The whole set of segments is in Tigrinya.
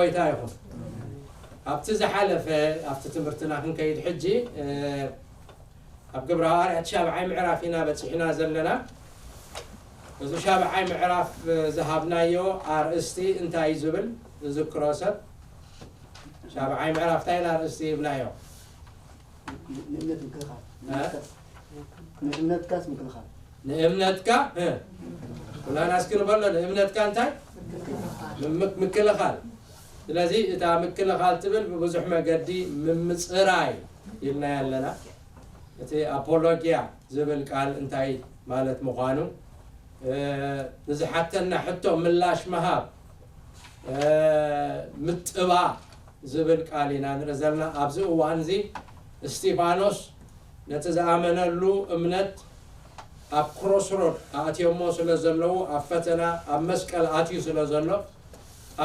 ጎይታ ይኹን። ኣብቲ ዝሓለፈ፣ ኣብቲ ትምህርትና ክንከይድ ሕጂ፣ እ፣ ኣብ ግብረ ሃዋርያት ሻብዓይ ምዕራፍ ኢና በጺሕና ዘለና። እዚ ሻብዓይ ምዕራፍ፣ እ፣ ዝሃብናዮ ኣርእስቲ እንታይ እዩ ዝብል ዝዝክሮ ሰብ? ሻብዓይ ምዕራፍ እንታይ ኢልና ኣርእስቲ ሂብናዮ? ንእምነት ምክልኻል። እ? ንእምነትካስ ምክልኻል። ንእምነትካ፣ እ፣ ኩላና እስኪ ንበሎ፣ ንእምነትካ እንታይ? ምክ-፣ ምክልኻል። ስለዚ እታ ምክልኻል ትብል ብብዙሕ መገዲ ምምጽራይ ኢልናያ ኣለና። እቲ ኣፖሎጊያ ዝብል ቃል እንታይ ማለት ምዃኑ፣ እ፣ ንዝሓተና ሕቶ ምላሽ ምሃብ፣ እ፣ ምጥባቕ ዝብል ቃል ኢና ንርኢ ዘለና። ኣብዚ እዋን እዚ እስጢፋኖስ ነቲ ዝኣመነሉ እምነት ኣብ ክሮስሮድ ኣእትዮሞ ስለ ዘለዉ፣ ኣብ ፈተና፣ ኣብ መስቀል ኣትዩ ስለ ዘሎ፣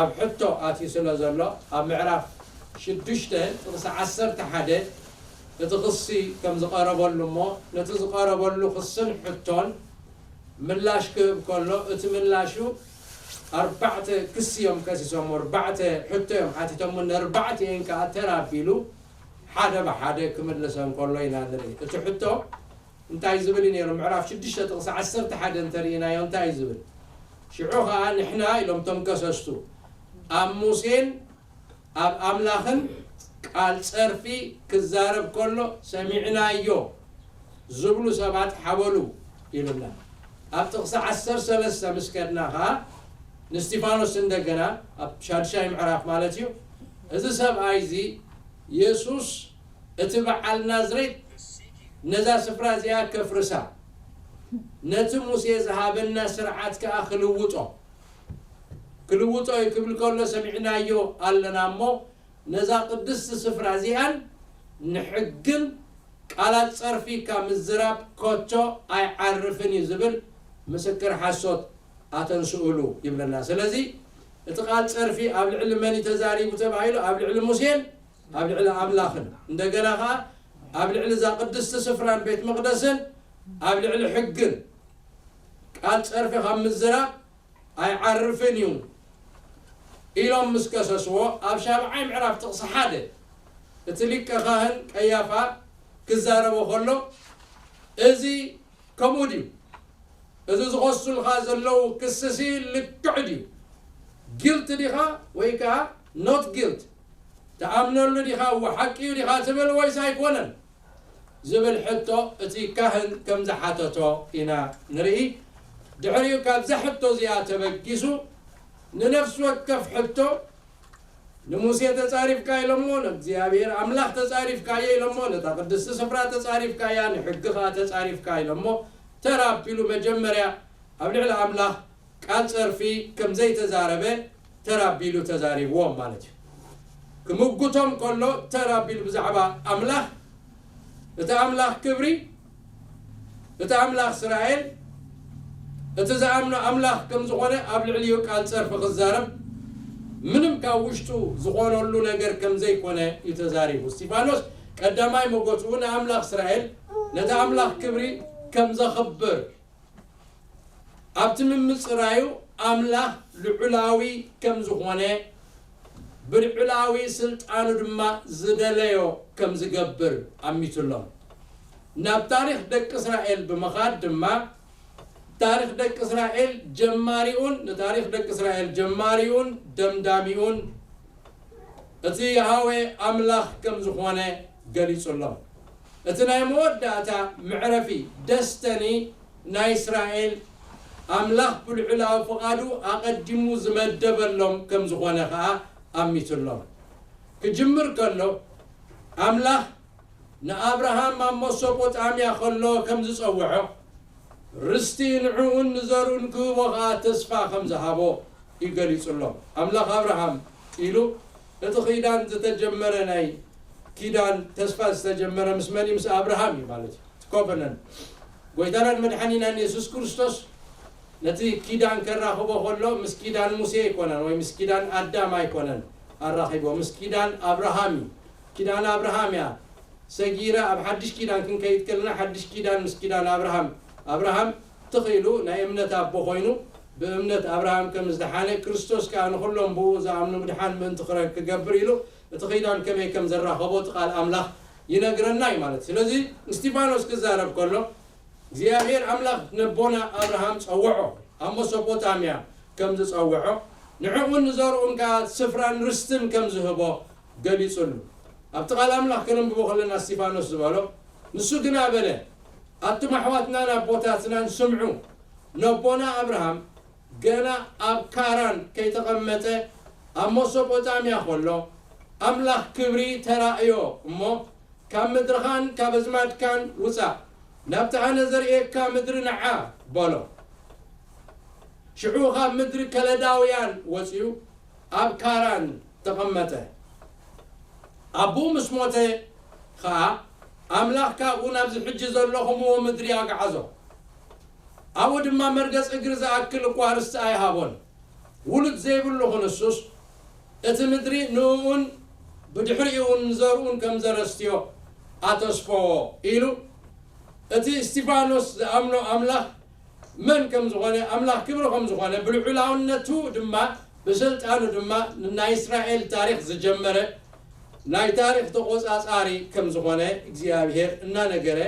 ኣብ ሕቶ ኣትዩ ስለ ዘሎ፣ ኣብ ምዕራፍ ሽዱሽተ ጥቕሲ ዓሰርተ ሓደ እቲ ክሲ ከም ዝቐረበሉ እሞ፣ ነቲ ዝቐረበሉ ክስን ሕቶን ምላሽ ክህብ ከሎ፣ እቲ ምላሹ ኣርባዕተ ክሲ እዮም ከሲሶሞ፣ ኣርባዕተ ሕቶ እዮም ሓቲቶሞ፣ ነርባዕቲኤን ከኣ ተራ ኣቢሉ ሓደ ብሓደ ክምልሰን ከሎ ኢና ንርኢ። እቲ ሕቶ እንታይ ዝብል እዩ ነይሩ? ምዕራፍ ሽዱሽተ ጥቕሲ ዓሰርተ ሓደ እንተርኢናዮ እንታይ እዩ ዝብል? ሽዑ ኸኣ ንሕና ኢሎም እቶም ከሰስቱ ኣብ ሙሴን ኣብ ኣምላኽን ቃል ጸርፊ ክዛረብ ከሎ ሰሚዕናዮ ዝብሉ ሰባት ሓበሉ ኢሉና። ኣብ ጥቕሲ ዓሰርተ ሰለስተ ምስ ከድና ኸኣ ንስቲፋኖስ እንደገና ኣብ ሻድሻይ ምዕራፍ ማለት እዩ፣ እዚ ሰብኣይ እዚ የሱስ እቲ በዓል ናዝሬት ነዛ ስፍራ እዚኣ ከፍርሳ፣ ነቲ ሙሴ ዝሃበና ስርዓት ከኣ ክልውጦ፣ ክልውጦ እዩ ክብል ከሎ ሰሚዕናዮ ኣለና እሞ፣ ነዛ ቅድስቲ ስፍራ እዚኣን ንሕግን ቃላት ጸርፊ ካብ ምዝራብ ከቶ ኣይዓርፍን እዩ ዝብል ምስክር ሓሶት ኣተንስኡሉ ይብለና። ስለዚ እቲ ቃል ጸርፊ ኣብ ልዕሊ መን እዩ ተዛሪቡ ተባሂሉ? ኣብ ልዕሊ ሙሴን ኣብ ልዕሊ ኣምላኽን፣ እንደገና ኸኣ ኣብ ልዕሊ እዛ ቅድስቲ ስፍራን ቤት መቕደስን ኣብ ልዕሊ ሕግን ቃል ጸርፊ ካብ ምዝራብ ኣይዓርፍን እዩ ኢሎም ምስ ከሰስዎ፣ ኣብ ሻብዓይ ምዕራፍ ጥቕሲ ሓደ እቲ ሊቀ ካህን ቀያፋ ክዛረቦ ከሎ፣ እዚ ከምኡ ድዩ? እዚ ዝኸሱልካ ዘለዉ ክስሲ ልክዕ ድዩ? ጊልት ዲኻ ወይ ከኣ ኖት ጊልት? ትኣምነሉ ዲኻ? እወ ሓቂ እዩ ዲኻ ትብል ወይስ ኣይኮነን? ዝብል ሕቶ እቲ ካህን ከም ዝሓተቶ ኢና ንርኢ። ድሕሪኡ ካብዛ ሕቶ እዚኣ ተበጊሱ ንነፍሲ ወከፍ ሕቶ ንሙሴ ተጻሪፍካ ኢሎሞ፣ ንእግዚኣብሔር ኣምላኽ ተጻሪፍካዮ ኢሎሞ፣ ነታ ቅድስቲ ስፍራ ተጻሪፍካያ፣ ንሕጊ ኸኣ ተጻሪፍካ ኢሎሞ፣ ተራ ኣቢሉ መጀመርያ ኣብ ልዕሊ ኣምላኽ ቃል ጸርፊ ከም ዘይተዛረበ ተራ ኣቢሉ ተዛሪብዎም ማለት እዩ። ክምጉቶም ከሎ ተራ ኣቢሉ ብዛዕባ ኣምላኽ፣ እቲ ኣምላኽ ክብሪ፣ እቲ ኣምላኽ እስራኤል፣ እቲ ዝኣምኖ ኣምላኽ ከም ዝኾነ ኣብ ልዕሊኡ ቃል ጸርፊ ክዛረብ፣ ምንም ካብ ውሽጡ ዝኾነሉ ነገር ከም ዘይኮነ እዩ ተዛሪቡ። እስጢፋኖስ ቀዳማይ መጎትኡ ንኣምላኽ እስራኤል፣ ነቲ ኣምላኽ ክብሪ ከም ዘኽብር፣ ኣብቲ ምምጽራዩ ኣምላኽ ልዑላዊ ከም ዝኾነ፣ ብልዑላዊ ስልጣኑ ድማ ዝደለዮ ከም ዝገብር ኣሚቱሎም። ናብ ታሪኽ ደቂ እስራኤል ብምኻድ ድማ፣ ታሪኽ ደቂ እስራኤል ጀማሪኡን፣ ንታሪኽ ደቂ እስራኤል ጀማሪኡን ደምዳሚኡን እቲ የሃዌ ኣምላኽ ከም ዝኾነ ገሊጹሎም። እቲ ናይ መወዳእታ መዕረፊ፣ ደስተኒ፣ ናይ እስራኤል ኣምላኽ ብልዑላዊ ፍቓዱ ኣቐዲሙ ዝመደበሎም ከም ዝኾነ ኸኣ ኣሚቱሎም። ክጅምር ከሎ ኣምላኽ ንኣብርሃም ኣብ መሶጶጣምያ ከሎ ከም ዝጸውዖ፣ ርስቲ ንዕኡን ንዘርኡን ክህቦ ኸኣ ተስፋ ከም ዝሃቦ እዩ ገሊጹሎም። ኣምላኽ ኣብርሃም ኢሉ እቲ ኪዳን ዝተጀመረ፣ ናይ ኪዳን ተስፋ ዝተጀመረ ምስ መን እዩ? ምስ ኣብርሃም እዩ ማለት እዩ። እቲ ኮቨነንት። ጎይታናን መድሓኒናን የሱስ ክርስቶስ ነቲ ኪዳን ከራኽቦ ከሎ ምስ ኪዳን ሙሴ ኣይኮነን ወይ ምስ ኪዳን ኣዳም ኣይኮነን ኣራኺቦ፣ ምስ ኪዳን ኣብርሃም እዩ። ኪዳን ኣብርሃም እያ ሰጊራ ኣብ ሓድሽ ኪዳን ክንከይድ ከለና፣ ሓድሽ ኪዳን ምስ ኪዳን ኣብርሃም፣ ኣብርሃም ትኽ ኢሉ ናይ እምነት ኣቦ ኮይኑ፣ ብእምነት ኣብርሃም ከም ዝደሓነ፣ ክርስቶስ ከኣ ንኹሎም ብኡ ዝኣምኑ ምድሓን ምእንቲ ክረ-፣ ክገብር ኢሉ እቲ ኺዳን ከመይ ከም ዘራኸቦ እቲ ቃል ኣምላኽ ይነግረና እዩ ማለት እዩ። ስለዚ እስጢፋኖስ ክዛረብ ከሎ እግዚኣብሔር ኣምላኽ ነቦና ኣብርሃም ጸውዖ፣ ኣብ መሶፖጣምያ ከም ዝጸውዖ፣ ንዕኡን ንዘርኡን ከኣ ስፍራን ርስትን ከም ዝህቦ ገሊጹሉ። ኣብቲ ቃል ኣምላኽ ከነንብቦ ከለና እስጢፋኖስ ዝበሎ፣ ንሱ ግና በለ፣ ኣቱም ኣሕዋትናን ኣቦታትናን ስምዑ፣ ነቦና ኣብርሃም ገና ኣብ ካራን ከይተቐመጠ ኣብ መሶፖጣምያ ከሎ ኣምላኽ ክብሪ ተራእዮ እሞ፣ ካብ ምድርኻን ካብ ኣዝማድካን ውጻእ፣ ናብቲ ኣነ ዘርእየካ ምድሪ ንዓ በሎ። ሽዑ ካብ ምድሪ ከለዳውያን ወጺኡ ኣብ ካራን ተቐመጠ። ኣቦኡ ምስ ሞተ ኸኣ ኣምላኽ ካብኡ ናብዚ ሕጂ ዘለኹምዎ ምድሪ ኣግዓዞ። ኣብኡ ድማ መርገጽ እግሪ ዝኣክል እኳ ርስቲ ኣይሃቦን። ውሉድ ዘይብሉ ክንሱስ እቲ ምድሪ ንእኡን ብድሕሪኡ እውን ንዘርኡን ከም ዘረስትዮ ኣተስፈዎ ኢሉ እቲ እስጢፋኖስ ዝኣምኖ ኣምላኽ መን ከም ዝኾነ፣ ኣምላኽ ክብሪ ከም ዝኾነ፣ ብልዑላውነቱ ድማ ብስልጣኑ ድማ ናይ እስራኤል ታሪኽ ዝጀመረ ናይ ታሪኽ ተቖጻጻሪ ከም ዝኾነ እግዚኣብሔር እናነገረ፣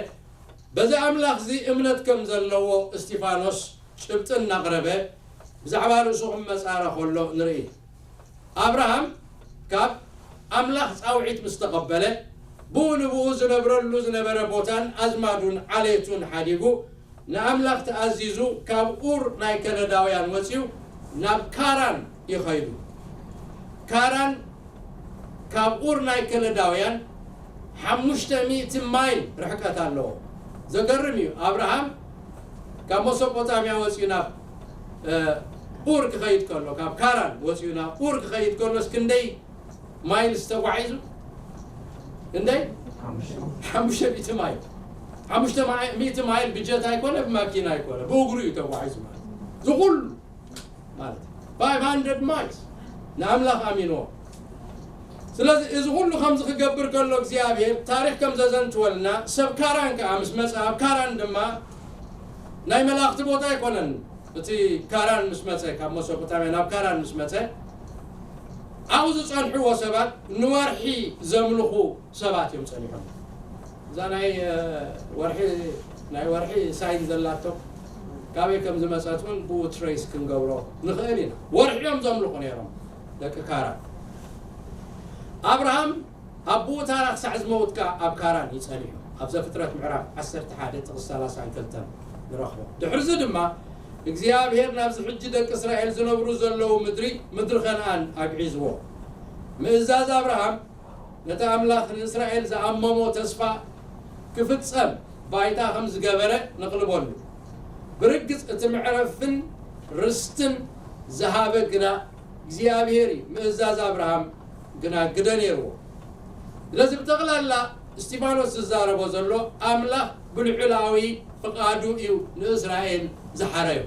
በዚ ኣምላኽ እዚ እምነት ከም ዘለዎ እስጢፋኖስ ጭብጢ እናቕረበ ብዛዕባ ርእሱ ክመጻረ ከሎ ንርኢ። ኣብርሃም ካብ ኣምላኽ ጻውዒት ምስ ተቐበለ፣ ብኡ ንብኡ ዝነብረሉ ዝነበረ ቦታን ኣዝማዱን ዓሌቱን ሓዲጉ፣ ንኣምላኽ ተኣዚዙ፣ ካብ ኡር ናይ ከለዳውያን ወጺኡ ናብ ካራን እዩ ኸይዱ። ካራን ካብ ኡር ናይ ከለዳውያን ሓሙሽተ ሚእቲ ማይል ርሕቀት ኣለዎ። ዘገርም እዩ። ኣብርሃም ካብ መሶፖጣምያ ወጺኡ ናብ፣ እ፣ ኡር ክኸይድ ከሎ፣ ካብ ካራን ወጺኡ ናብ ኡር ክኸይድ ከሎስ ክንደይ ማይልስ ተጓዒዙ? ክንደይ? ሓሙሽተ ሚእቲ ማይል። ሓሙሽተ ሚእቲ ማይል ብጀት ኣይኮነ፣ ብማኪና ኣይኮነ፣ ብእግሩ እዩ ተጓዒዙ ማለት እዩ። እዚ ኩሉ ማለት እዩ። ፋይቭ ሃንድረድ ማይልስ ንኣምላኽ ኣሚንዎ። ስለዚ እዚ ኩሉ ከምዚ ክገብር ከሎ እግዚኣብሔር ታሪኽ ከም ዘዘንትወልና፣ ሰብ ካራን ከኣ ምስ መጸ፣ ኣብ ካራን ድማ ናይ መላእኽቲ ቦታ ኣይኮነን። እቲ ካራን ምስ መጸ፣ ካብ መሶፖታምያ ናብ ካራን ምስ መጸ፣ ኣብኡ ዝጸንሕዎ ሰባት ንወርሒ ዘምልኹ ሰባት እዮም ጸኒሖም። እዛ ናይ፣ እ፣ ወርሒ፣ ናይ ወርሒ ሳይን ዘላቶ ካበይ ከም ዝመጸት እውን ብኡ ትሬስ ክንገብሮ ንኽእል ኢና። ወርሒ እዮም ዘምልኹ ነይሮም ደቂ ካራን። ኣብርሃም ኣቦኡ ታራ ክሳዕ ዝመውት ከኣ ኣብ ካራን እዩ ጸኒሑ። ኣብ ዘፍጥረት ምዕራፍ ዓሰርተ ሓደ ጥቕሲ ሰላሳን ክልተን ንረኽቦ። ድሕርዚ ድማ እግዚኣብሔር ናብዚ ሕጂ ደቂ እስራኤል ዝነብሩ ዘለዉ ምድሪ፣ ምድሪ ከነኣን ኣግዒዝዎ። ምእዛዝ ኣብርሃም ነቲ ኣምላኽ ንእስራኤል ዝኣመሞ ተስፋ ክፍጸም ባይታ ከም ዝገበረ ነቕልበሉ። ብርግጽ እቲ መዕረፍን ርስትን ዝሃበ ግና እግዚኣብሔር እዩ፣ ምእዛዝ ኣብርሃም ግና ግደ ነይርዎ። ስለዚ ብጠቕላላ እስጢፋኖስ ዝዛረቦ ዘሎ ኣምላኽ ብልዑላዊ ፍቓዱ እዩ ንእስራኤል ዝሓረዮ።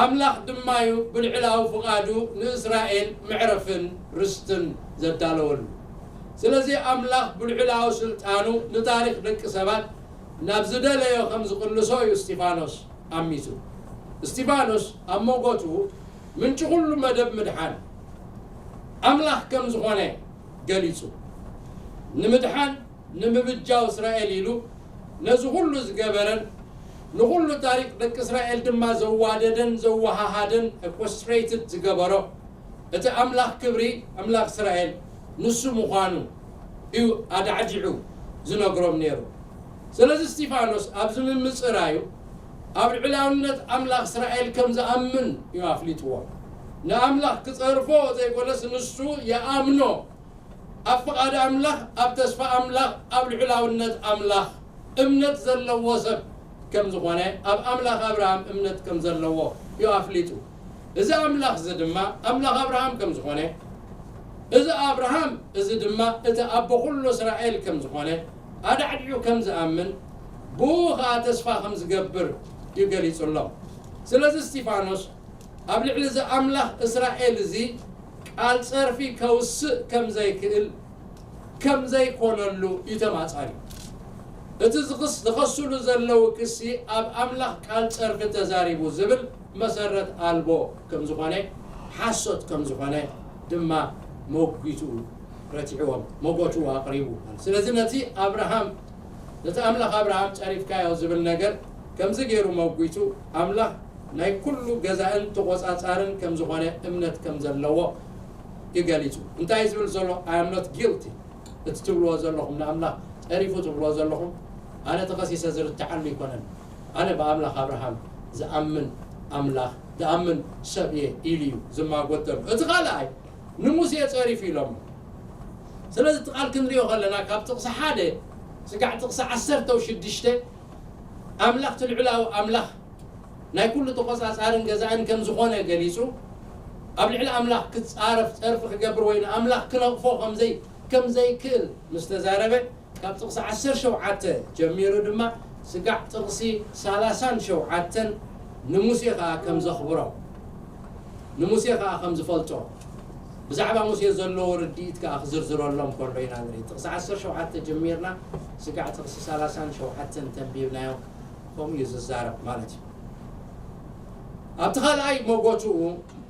ኣምላኽ ድማ እዩ ብልዑላዊ ፍቓዱ ንእስራኤል መዕረፍን ርስትን ዘዳለወሉ። ስለዚ ኣምላኽ ብልዑላዊ ስልጣኑ ንታሪኽ ደቂ ሰባት ናብ ዝደለዮ ከም ዝቕልሶ እዩ እስጢፋኖስ ኣሚቱ። እስጢፋኖስ ኣብ መጎቱ ምንጪ ኩሉ መደብ ምድሓን ኣምላኽ ከም ዝኾነ ገሊጹ። ንምድሓን ንምብጃው እስራኤል ኢሉ ነዚ ኩሉ ዝገበረን ንኩሉ ታሪኽ ደቂ እስራኤል ድማ ዘዋደደን ዘወሃሃደን ኦርኬስትሬትድ ዝገበሮ እቲ ኣምላኽ ክብሪ፣ ኣምላኽ እስራኤል ንሱ ምዃኑ እዩ ኣዳዕዲዑ ዝነግሮም ነይሩ። ስለዚ እስጢፋኖስ ኣብዚ ምምጽራዩ ኣብ ልዕላውነት ኣምላኽ እስራኤል ከም ዝኣምን እዩ ኣፍሊጥዎም። ንኣምላኽ ክጸርፎ ዘይኮነስ ንሱ ይኣምኖ። ኣብ ፍቓድ ኣምላኽ፣ ኣብ ተስፋ ኣምላኽ፣ ኣብ ልዑላውነት ኣምላኽ እምነት ዘለዎ ሰብ ከም ዝኾነ፣ ኣብ ኣምላኽ ኣብርሃም እምነት ከም ዘለዎ እዩ ኣፍሊጡ። እዚ ኣምላኽ እዚ ድማ ኣምላኽ ኣብርሃም ከም ዝኾነ፣ እዚ ኣብርሃም እዚ ድማ እቲ ኣቦ ኩሉ እስራኤል ከም ዝኾነ ኣዳዕዲዑ ከም ዝኣምን፣ ብኡ ኸኣ ተስፋ ከም ዝገብር እዩ ገሊጹሎም። ስለዚ እስጢፋኖስ ኣብ ልዕሊ እዚ ኣምላኽ እስራኤል እዚ ቃል ጸርፊ ከውስእ ከም ዘይክእል፣ ከም ዘይኮነሉ እዩ ተማጻኒ። እቲ ዝኽስ-፣ ዝኸስሉ ዘለዉ ክሲ ኣብ ኣምላኽ ቃል ጸርፊ ተዛሪቡ ዝብል መሰረት ኣልቦ ከም ዝኾነ፣ ሓሶት ከም ዝኾነ ድማ መጒቱ ረቲዕዎም፣ መጎቱ ኣቕሪቡ። ስለዚ ነቲ ኣብርሃም፣ ነቲ ኣምላኽ ኣብርሃም ጸሪፍካዮ ዝብል ነገር ከምዚ ገይሩ መጒቱ፣ ኣምላኽ ናይ ኩሉ ገዛእን ተቖጻጻርን ከም ዝኾነ እምነት ከም ዘለዎ እዩ ገሊጹ። እንታይ ዝብል ዘሎ? "I am not guilty." እቲ ትብልዎ ዘለኹም ንኣምላኽ ጸሪፉ ትብልዎ ዘለኹም፣ ኣነ ተኸሲሰ ዝርትዓሉ ኣይኮነን። ኣነ ብኣምላኽ ኣብርሃም ዝኣምን ኣምላኽ፣ ዝኣምን ሰብ እየ ኢሉ እዩ ዝማጎት ዘሎ። እቲ ካልኣይ ንሙሴ ጸሪፉ ኢሎሞ። ስለዚ እቲ ቃል ክንሪኦ ከለና ካብ ጥቕሲ ሓደ ስጋዕ ጥቕሲ ዓሰርተ ሽዱሽተ ኣምላኽ እቲ ልዑላዊ ኣምላኽ ናይ ኩሉ ተቆጻጻርን ገዛእን ከም ዝኾነ ገሊጹ፣ ኣብ ልዕሊ ኣምላኽ ክጻረፍ ጸርፊ ክገብር ወይ ንኣምላኽ ክነቕፎ ከምዘይ-፣ ከም ዘይክእል ምስ ተዛረበ፣ ካብ ጥቕሲ ዓሰርተ ሸውዓተ ጀሚሩ ድማ ስጋዕ ጥቕሲ ሰላሳን ሸውዓተን ንሙሴ ኸኣ ከም ዘኽብሮ፣ ንሙሴ ኸኣ ከም ዝፈልጦ፣ ብዛዕባ ሙሴ ዘለዎ ርድኢት ከኣ ክዝርዝረሎም ከሎ ኢና ንርኢ። ጥቕሲ ዓሰርተ ሸውዓተ ጀሚርና ስጋዕ ጥቕሲ ሰላሳን ሸውዓተን ተንቢብናዮ፣ ከምኡ እዩ ዝዛረብ ማለት እዩ። ኣብቲ ካልኣይ መጎትኡ፣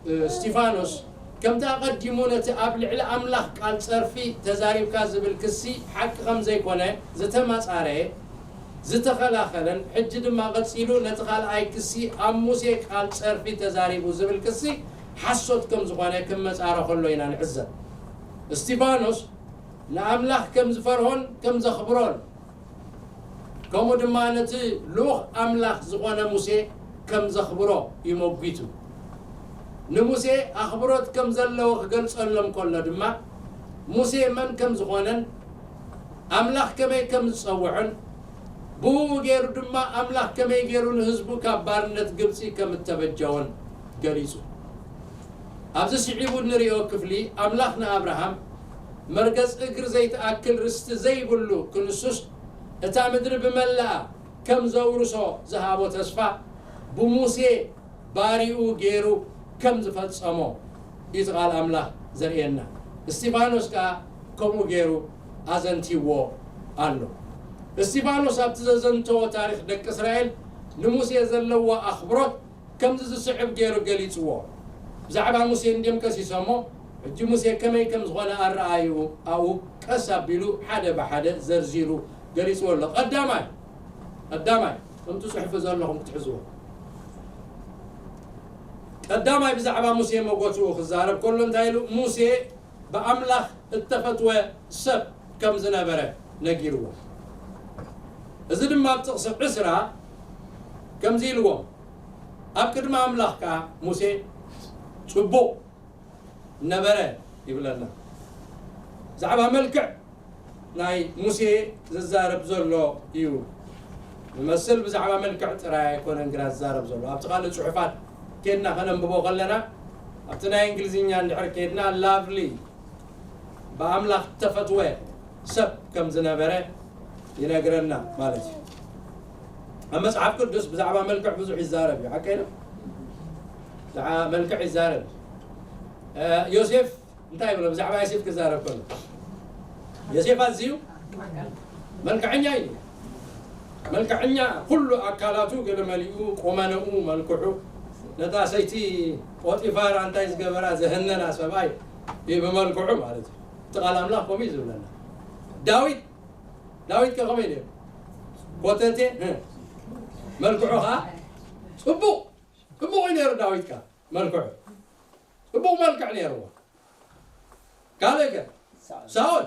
እ፣ እስቲፋኖስ ከምቲ ኣቐዲሙ ነቲ ኣብ ልዕሊ ኣምላኽ ቃል ጸርፊ ተዛሪብካ ዝብል ክሲ ሓቂ ከም ዘይኮነ ዝተማጻረየ፣ ዝተኸላኸለን፣ ሕጂ ድማ ቀጺሉ ነቲ ካልኣይ ክሲ ኣብ ሙሴ ቃል ጸርፊ ተዛሪቡ ዝብል ክሲ ሓሶት ከም ዝኾነ ክመጻረ ከሎ ኢና ንዕዘብ። እስቲፋኖስ ንኣምላኽ ከም ዝፈርሆን ከም ዘኽብሮን፣ ከምኡ ድማ ነቲ ልኡኽ ኣምላኽ ዝኾነ ሙሴ ከም ዘኽብሮ እዩ መጒቱ። ንሙሴ ኣኽብሮት ከም ዘለዎ ክገልጸሎም ከሎ ድማ፣ ሙሴ መን ከም ዝኾነን ኣምላኽ ከመይ ከም ዝጸውዖን፣ ብእኡ ገይሩ ድማ ኣምላኽ ከመይ ገይሩ ንህዝቡ ካብ ባርነት ግብጺ ከም እተበጀዎን ገሊጹ። ኣብዚ ስዒቡ እንርእዮ ክፍሊ፣ ኣምላኽ ንኣብርሃም መርገጽ እግሪ ዘይትኣክል ርስቲ ዘይብሉ ክንሱስ፣ እታ ምድሪ ብመላኣ ከም ዘውርሶ ዝሃቦ ተስፋ፣ ብሙሴ ባሪኡ ገይሩ ከም ዝፈጸሞ እዩ እቲ ቃል ኣምላኽ ዘርእየና። እስቲፋኖስ ከኣ ከምኡ ገይሩ ኣዘንቲዎ ኣሎ። እስቲፋኖስ ኣብቲ ዘዘንተዎ ታሪኽ ደቂ እስራኤል ንሙሴ ዘለዎ ኣኽብሮት ከምዚ ዝስዕብ ገይሩ ገሊጽዎ። ብዛዕባ ሙሴ እንድዮም ከሲሶሞ፣ ሕጂ ሙሴ ከመይ ከም ዝኾነ ኣረኣይኡ ኣብኡ ቀስ ኣቢሉ ሓደ ብሓደ ዘርዚሩ ገሊጽዎ ኣሎ። ቀዳማይ፣ ቀዳማይ፣ ከምቲ ጽሑፍ ዘለኹም ክትሕዝዎ። ቀዳማይ ብዛዕባ ሙሴ መጎትኡ ክዛረብ ከሎ እንታይ ኢሉ? ሙሴ ብኣምላኽ እተፈትወ ሰብ ከም ዝነበረ ነጊርዎ። እዚ ድማ ኣብ ጥቕሲ ዕስራ ከምዚ ኢልዎም፣ ኣብ ቅድሚ ኣምላኽ ከኣ ሙሴ ጽቡቕ ነበረ ይብለና። ብዛዕባ መልክዕ ናይ ሙሴ ዝዛረብ ዘሎ እዩ። ንመስል ብዛዕባ መልክዕ ጥራይ ኣይኮነን ግና ዝዛረብ ዘሎ። ኣብቲ ካልእ ጽሑፋት ኬድና ከነንብቦ ከለና፣ ኣብቲ ናይ እንግሊዝኛ እንድሕር ኬድና፣ ላቭሊ፣ ብኣምላኽ እተፈትወ ሰብ ከም ዝነበረ ይነግረና ማለት እዩ። ኣብ መጽሓፍ ቅዱስ ብዛዕባ መልክዕ ብዙሕ ይዛረብ እዩ፣ ሓቀይ ነው? ብዛዕባ መልክዕ ይዛረብ እዩ። እ፣ ዮሴፍ እንታይ ይብሎ? ብዛዕባ ዮሴፍ ክዛረብ ከሎ፣ ዮሴፍ ኣዝዩ መልክዐኛ እዩ። መልክዐኛ፣ ኩሉ ኣካላቱ ገለ መሊኡ፣ ቁመነኡ፣ መልክዑ፣ ነታ ሰይቲ ጶጢፋር እንታይ ዝገበራ ዘህነና ሰብኣይ እዩ ብመልክዑ ማለት እዩ። እቲ ቃል ኣምላኽ ከምኡ እዩ ዝብለና። ዳዊት፣ ዳዊት ከ ከመይ ነይሩ? ኮተቴ፣ እ፣ መልክዑ ኸዓ ጽቡቕ፣ ጽቡቕ እዩ ነይሩ ዳዊት ከ መልክዑ። ጽቡቕ መልክዕ ነይርዎ። ካልእ ከ? ሳኦል።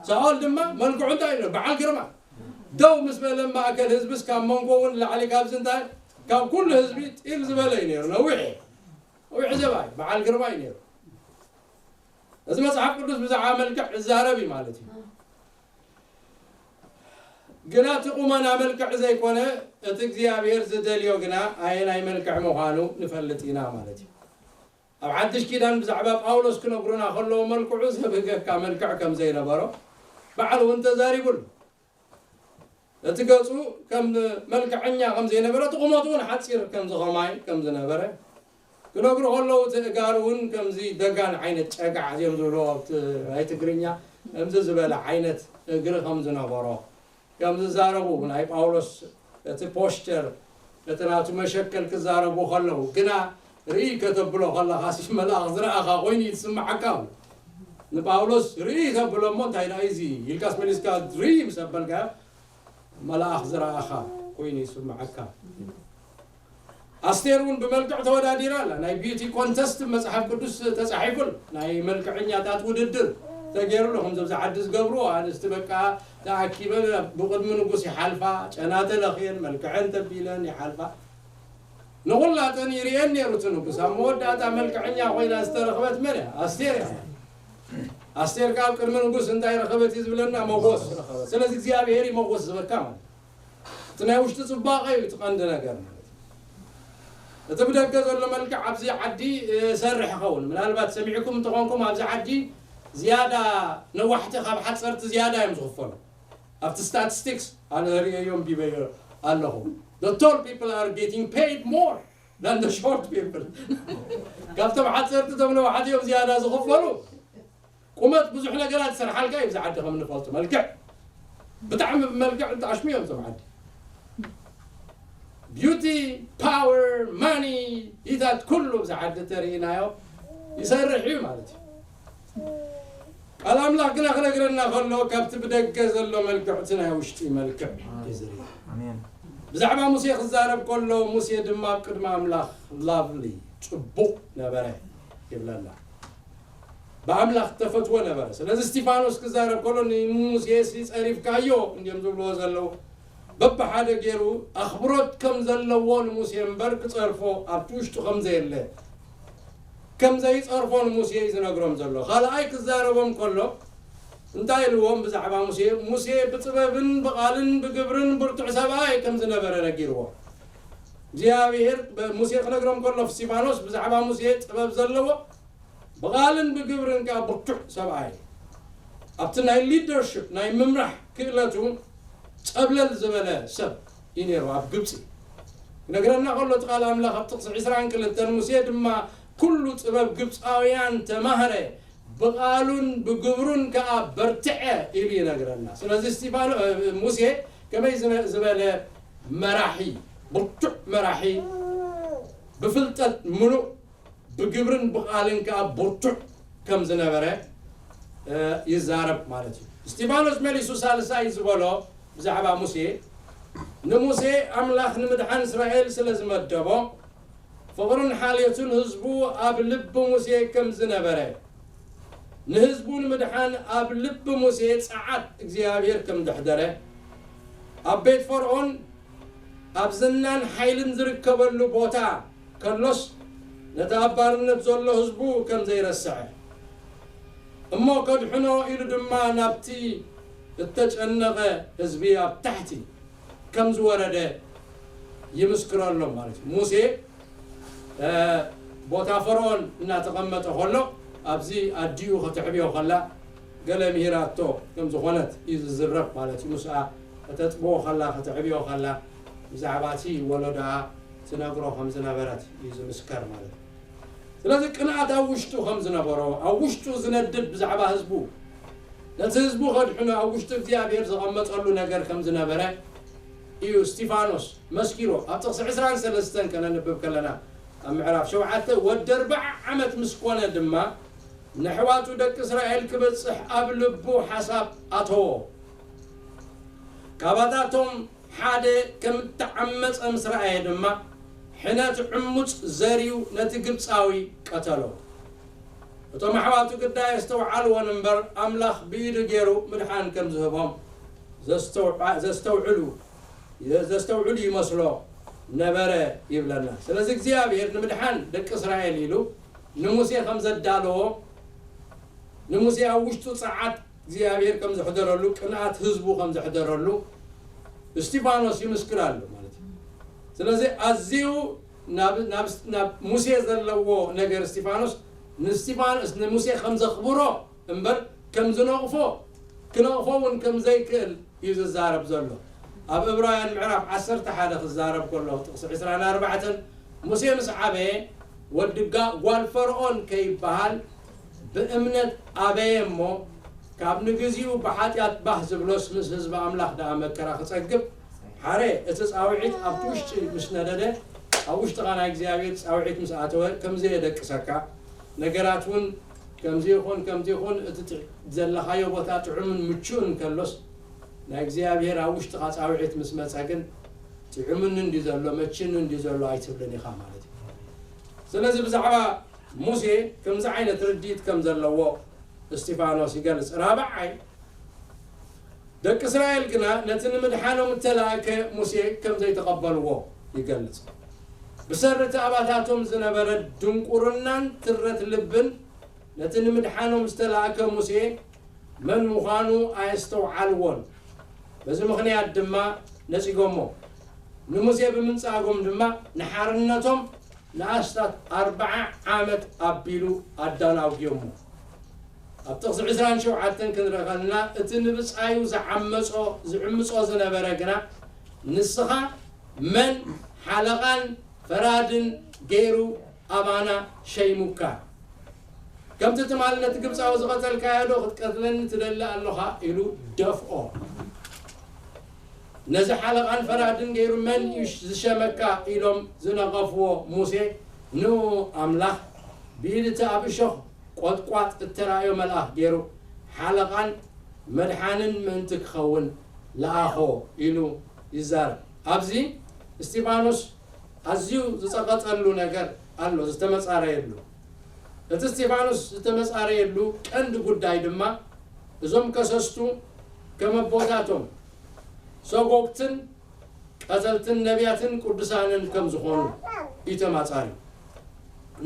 ሳኦል ድማ መልክዑ እንታይ እዩ? በዓል ግርማ። ደው ምስ በለ ማእከል ህዝብስ ካብ መንጎ እውን ላዕሊ ካብዚ እንታይ? ካብ ኩሉ ህዝቢ ጢል ዝበለ እዩ ነይሩ። ነዊሕ እዩ። ነዊሕ ዘባ እዩ። በዓል ግርማ እዩ ነይሩ። እዚ መጽሓፍ ቅዱስ ብዛዕባ መልክዕ ይዛረብ እዩ ማለት እዩ። ግና እቲ ቁመና መልክዕ ዘይኮነ፣ እቲ እግዚኣብሔር ዝደልዮ ግና ኣየናይ መልክዕ ምዃኑ ንፈልጥ ኢና ማለት እዩ። ኣብ ሓድሽ ኪዳን ብዛዕባ ጳውሎስ ክነግሩና ከለዉ፣ መልክዑ ዘብህገካ መልክዕ ከም ዘይነበሮ ባዕሉ እውን ተዛሪቡሉ። እቲ ገጹ ከም መልክዐኛ ከም ዘይነበረ፣ እቲ ቁመቱ እውን ሓጺር ከም ዝኸማይ ከም ዝነበረ ክነግሩ ከለዉ፣ እቲ እጋሩ እውን ከምዚ ደጋን ዓይነት ጨጋዕ እዮም ዝብልዎ ኣብቲ ናይ ትግርኛ፣ ከምዚ ዝበለ ዓይነት እግሪ ከም ዝነበሮ፣ ከም ዝዛረቡ ናይ ጳውሎስ እቲ ፖስቸር እቲ ናቱ መሸከል ክዛረቡ ከለዉ ግና ርኢ ከተብሎ ከለኻ ሲ መልኣኽ ዝረኣኻ ኮይኑ እዩ ዝስምዓካ። ንጳውሎስ ርኢ ተብሎ እሞ እንታይ ደኣ እዚ ኢልካስ መሊስካ ርኢ ምስ ኣበልካዮ መልኣኽ ዝረኣኻ ኮይኑ ይስምዓካ። ኣስቴር እውን ብመልክዕ ተወዳዲራ ኣላ። ናይ ቢዩቲ ኮንተስት መጽሓፍ ቅዱስ ተጻሒፉል ናይ መልክዐኛታት ውድድር ተገይሩሉ ከምዚ ኣብዚ ዓዲ ዝገብርዎ ኣንስቲ በቃ ተኣኪበን ብቕድሚ ንጉስ ይሓልፋ፣ ጨና ተለኽየን፣ መልክዐን ተቢለን ይሓልፋ። ንኹላተን ይርእየን ነይሩ እቲ ንጉስ። ኣብ መወዳእታ መልክዐኛ ኮይና ዝተረኽበት መን እያ? ኣስቴር እያ። ኣስቴር ከኣ ኣብ ቅድሚ ንጉስ እንታይ ረኸበት እዩ ዝብለና? ሞጎስ ረኸበት። ስለዚ እግዚኣብሔር እዩ ሞጎስ ዝበካ ማለት እዩ። እቲ ናይ ውሽጢ ጽባቐ እዩ እቲ ቀንዲ ነገር ማለት እዩ። እቲ ብደገ ዘሎ መልክዕ ኣብዚ ዓዲ ይሰርሕ ይኸውን። ምናልባት ሰሚዕኩም እንተኾንኩም ኣብዚ ዓዲ ዝያዳ ነዋሕቲ ካብ ሓጸርቲ ዝያዳ እዮም ዝኽፈሉ። ኣብቲ ስታቲስቲክስ ኣነ ርእየዮ ኣንቢበዮ ኣለኹ። The tall people are getting paid more than the short people. ካብቶም ሓጸርቲ እቶም ነዋሕቲ እዮም ዝያዳ ዝኽፈሉ። ቁመት ብዙሕ ነገራት ይሰርሓልካ እዩ። ብዚ ዓዲ ከም እንፈልጦ መልክዕ ብጣዕሚ ብመልክዕ እንተኣሽሙ እዮም እዞም ዓዲ። ቢዩቲ፣ ፓወር፣ ማኒ፣ ኢታት ኩሉ ብዚ ዓዲ ተርእናዮ ይሰርሕ እዩ ማለት እዩ። ቃል ኣምላኽ ግና ክነግረና ከሎ ካብቲ ብደገ ዘሎ መልክዕ እቲ ናይ ውሽጢ መልክዕ እዩ ዝርኢ። ኣሜን። ብዛዕባ ሙሴ ክዛረብ ከሎ ሙሴ ድማ ኣብ ቅድሚ ኣምላኽ ላቭሊ ጽቡቕ ነበረ ይብለና። ብኣምላኽ ተፈትዎ ነበረ። ስለዚ እስቲፋኖስ ክዛረብ ከሎ ንሙሴ ሲ ጸሪፍካዮ እንዲዮም ዝብልዎ ዘለዉ በብሓደ ገይሩ ኣኽብሮት ከም ዘለዎ ንሙሴ እምበር ክጸርፎ ኣብቲ ውሽጡ ከም ዘየለ ከም ዘይጸርፎ ንሙሴ እዩ ዝነግሮም ዘሎ። ካልኣይ ክዛረቦም ከሎ እንታይ ኢልዎም ብዛዕባ ሙሴ? ሙሴ ብጥበብን ብቓልን ብግብርን ብርቱዕ ሰብኣይ ከም ዝነበረ ነጊርዎ። እግዚኣብሔር ሙሴ ክነግሮም ከሎ እስቲፋኖስ ብዛዕባ ሙሴ ጥበብ ዘለዎ ብቓልን ብግብርን ከዓ ብርቱዕ ሰብኣይ ኣብቲ ናይ ሊደርሽፕ ናይ ምምራሕ ክእለቱ ጸብለል ዝበለ ሰብ እዩ ነይሩ ኣብ ግብፂ። ክነግረና ከሎ እቲ ቃል ኣምላኽ ኣብ ጥቕሲ ዕስራን ክልተን ሙሴ ድማ ኩሉ ጥበብ ግብፃውያን ተማህረ ብቓሉን ብግብሩን ከዓ በርትዐ ኢሉ ይነግረና። ስለዚ እስቲፋኖ ሙሴ ከመይ ዝበለ መራሒ፣ ብርቱዕ መራሒ፣ ብፍልጠት ምሉእ ብግብርን ብቓልን ከዓ ብርቱዕ ከም ዝነበረ ይዛረብ ማለት እዩ። እስቲፋኖስ መሊሱ ሳልሳይ ዝበሎ ብዛዕባ ሙሴ ንሙሴ ኣምላኽ ንምድሓን እስራኤል ስለ ዝመደቦ ፍቕርን ሓልዮትን ህዝቡ ኣብ ልቢ ሙሴ ከም ዝነበረ ንህዝቡ ንምድሓን ኣብ ልቢ ሙሴ ጸዓት እግዚኣብሔር ከም ዘሕደረ ኣብ ቤት ፈርዖን ኣብ ዝናን ሓይልን ዝርከበሉ ቦታ ከሎስ ነቲ ኣብ ባርነት ዘሎ ህዝቡ ከም ዘይረስዐ እሞ ከድሕኖ ኢሉ ድማ ናብቲ እተጨነቐ ህዝቢ ኣብ ታሕቲ ከም ዝወረደ ይምስክረሎም ማለት እዩ። ሙሴ ቦታ ፈርዖን እናተቐመጠ ከሎ ኣብዚ ኣዲኡ ከተዕብዮ ከላ ገለ ምሂራቶ ከም ዝኾነት እዩ ዝዝረብ ማለት እዩ። ምስኣ ከተጥብዎ ከላ ከተዕብዮ ከላ ብዛዕባ እቲ ወለዶኣ ትነግሮ ከም ዝነበረት እዩ ዝምስከር ማለት እዩ። ስለዚ ቅንኣት ኣብ ውሽጡ ከም ዝነበሮ ኣብ ውሽጡ ዝነድድ ብዛዕባ ህዝቡ ነቲ ህዝቡ ከድሕኑ ኣብ ውሽጡ እግዚኣብሔር ዘቐመጠሉ ነገር ከም ዝነበረ እዩ እስቲፋኖስ መስኪሮ ኣብ ጥቕሲ ዕስራን ሰለስተን ከነንብብ ከለና ኣብ ምዕራፍ ሸውዓተ ወዲ ኣርብዓ ዓመት ምስ ኮነ ድማ ንሕዋቱ ደቂ እስራኤል ክበጽሕ ኣብ ልቡ ሓሳብ ኣተዎ። ካባታቶም ሓደ ከም እተዓመጸ ምስ ረኣየ ድማ ሕነት ዕሙጽ ዘርዩ ነቲ ግብጻዊ ቀተሎ። እቶም ኣሕዋቱ ግዳ የስተውዓልዎን እምበር ኣምላኽ ብኢዱ ገይሩ ምድሓን ከም ዝህቦም ዘስተውዕሉ ይመስሎ ነበረ ይብለና። ስለዚ እግዚኣብሔር ንምድሓን ደቂ እስራኤል ኢሉ ንሙሴ ከም ዘዳለዎ ንሙሴ ኣብ ውሽጡ ጸዓት እግዚኣብሔር ከም ዘሕደረሉ ቅንኣት ህዝቡ ከም ዘሕደረሉ እስቲፋኖስ ይምስክር ኣሎ ማለት እዩ። ስለዚ ኣዝዩ ናብ ሙሴ ዘለዎ ነገር እስቲፋኖስ ንስቲፋኖስ ንሙሴ ከም ዘኽብሮ እምበር ከም ዝነቕፎ ክነቕፎ እውን ከም ዘይክእል እዩ ዝዛረብ ዘሎ። ኣብ እብራውያን ምዕራፍ ዓሰርተ ሓደ ክዛረብ ከሎ ጥቕሲ ዕስራን ኣርባዕተን ሙሴ ምስ ዓበየ ወዲ ጓል ፈርዖን ከይበሃል ብእምነት ኣበየ እሞ ካብ ንግዚኡ ብሓጢኣት ባህ ዝብሎስ ምስ ህዝቢ ኣምላኽ ደኣ መከራ ክጸግብ? ሓረ እቲ ጻውዒት ኣብቲ ውሽጢ ምስ ነደደ፣ ኣብ ውሽጥኻ ናይ እግዚኣብሔር ጻውዒት ምስ ኣተወ፣ ከምዚ የደቅሰካ። ነገራት እውን ከምዚ ይኹን ከምዚ ይኹን፣ እቲ ጥ-፣ ዘለኻዮ ቦታ ጥዑምን ምቹእን ከሎስ፣ ናይ እግዚኣብሔር ኣብ ውሽጥኻ ጻውዒት ምስ መጸ ግን፣ ጥዑምኒ እንዲ ዘሎ፣ መችኒ እንዲ ዘሎ ኣይትብልን ኢኻ ማለት እዩ። ስለዚ ብዛዕባ ሙሴ ከምዚ ዓይነት ርድኢት ከም ዘለዎ እስጢፋኖስ ይገልጽ። ራብዓይ፣ ደቂ እስራኤል ግና ነቲ ንምድሓኖም እተላእከ ሙሴ ከም ዘይተቐበልዎ ይገልጽ። ብሰሪ እቲ ኣባታቶም ዝነበረ ድንቁርናን ትረት ልብን ነቲ ንምድሓኖም ዝተላእከ ሙሴ መን ምዃኑ ኣየስተውዓልዎን። በዚ ምኽንያት ድማ ነጺጎሞ። ንሙሴ ብምንጻጎም ድማ ንሓርነቶም ንኣስታት ኣርብዓ ዓመት ኣቢሉ ኣዳናጒዮሞ። ኣብ ጥቕሲ ዕስራን ሸውዓተን ክንርኢ ከለና፣ እቲ ንብጻዩ ዝዓመጾ፣ ዝዕምጾ ዝነበረ ግና፣ ንስኻ መን ሓለቓን ፈራድን ገይሩ ኣባና ሸይሙካ? ከምቲ ትማል ነቲ ግብጻዊ ዝቐተልካዮ ዶ ክትቀትለኒ ትደሊ ኣሎኻ? ኢሉ ደፍኦ። ነዚ ሓለቓን ፈራድን ገይሩ መን እዩ ዝሸመካ? ኢሎም ዝነቐፍዎ ሙሴ፣ ንኡ ኣምላኽ ብኢድ እቲ ኣብ እሾኽ ቈጥቋጥ እተራእዮ መልኣኽ ገይሩ፣ ሓለቓን መድሓንን ምእንቲ ክኸውን ለኣኾ ኢሉ ይዛረብ። ኣብዚ እስጢፋኖስ ኣዝዩ ዝጸቐጠሉ ነገር ኣሎ፣ ዝተመጻረየሉ። እቲ እስጢፋኖስ ዝተመጻረየሉ ቀንዲ ጉዳይ ድማ፣ እዞም ከሰስቱ ከም ኣቦታቶም ሰጎግትን ቀተልትን ነቢያትን ቅዱሳንን ከም ዝኾኑ እዩ ተማጻሪ።